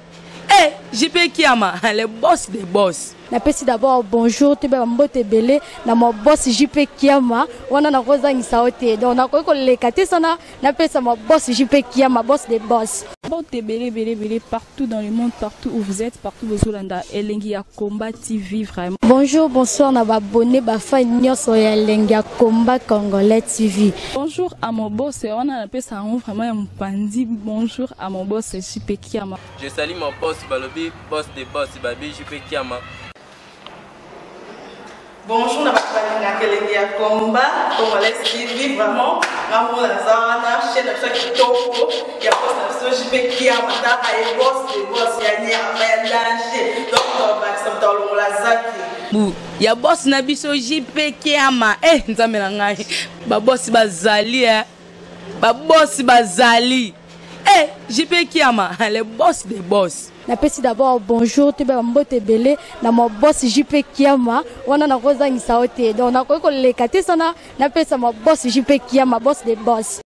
eh JP Kiama, le boss des boss. Napesi d'abord bonjour, toyeba bambote ebele na maboss JP Kiama. Wana nakozangisa yo te, donc nakoki koleka te sana napesa maboss JP Kiama, boss de boss. Mbote ebele ebele ebele partout dans le monde, partout où vous êtes, partout bozolanda Elengi ya Combat TV vraiment. Bonjour, bonsoir na ba abonné ba fan nyonso ya Elengi ya Combat Congolais TV. Bonjour à mon boss, wana napesa yango vraiment ya mopanzi. Bonjour à mon boss JP Kiama. Je salue mon boss balobi boss de boss babi JP Kiama. Bonjour na bato balingaka elengi ya combat congolais TV vraiment nga moko naza wana chaîne na biso ya kitoko ya boss na biso JP Kiama taka ye boss de boss ya nyama ya danger donc tobakisa moto alongola zaki bu ya boss na biso JP Kiama eh nzambe na ngai ba boss bazali eh ba boss bazali eh JP Kiama le boss des boss. Napesi d'abord bonjour toyeba ba mbote ebele na ma boss JP Kiama wana nakozangisa yo te donc nakoki koleka te sana napesa ma boss JP Kiama boss des boss.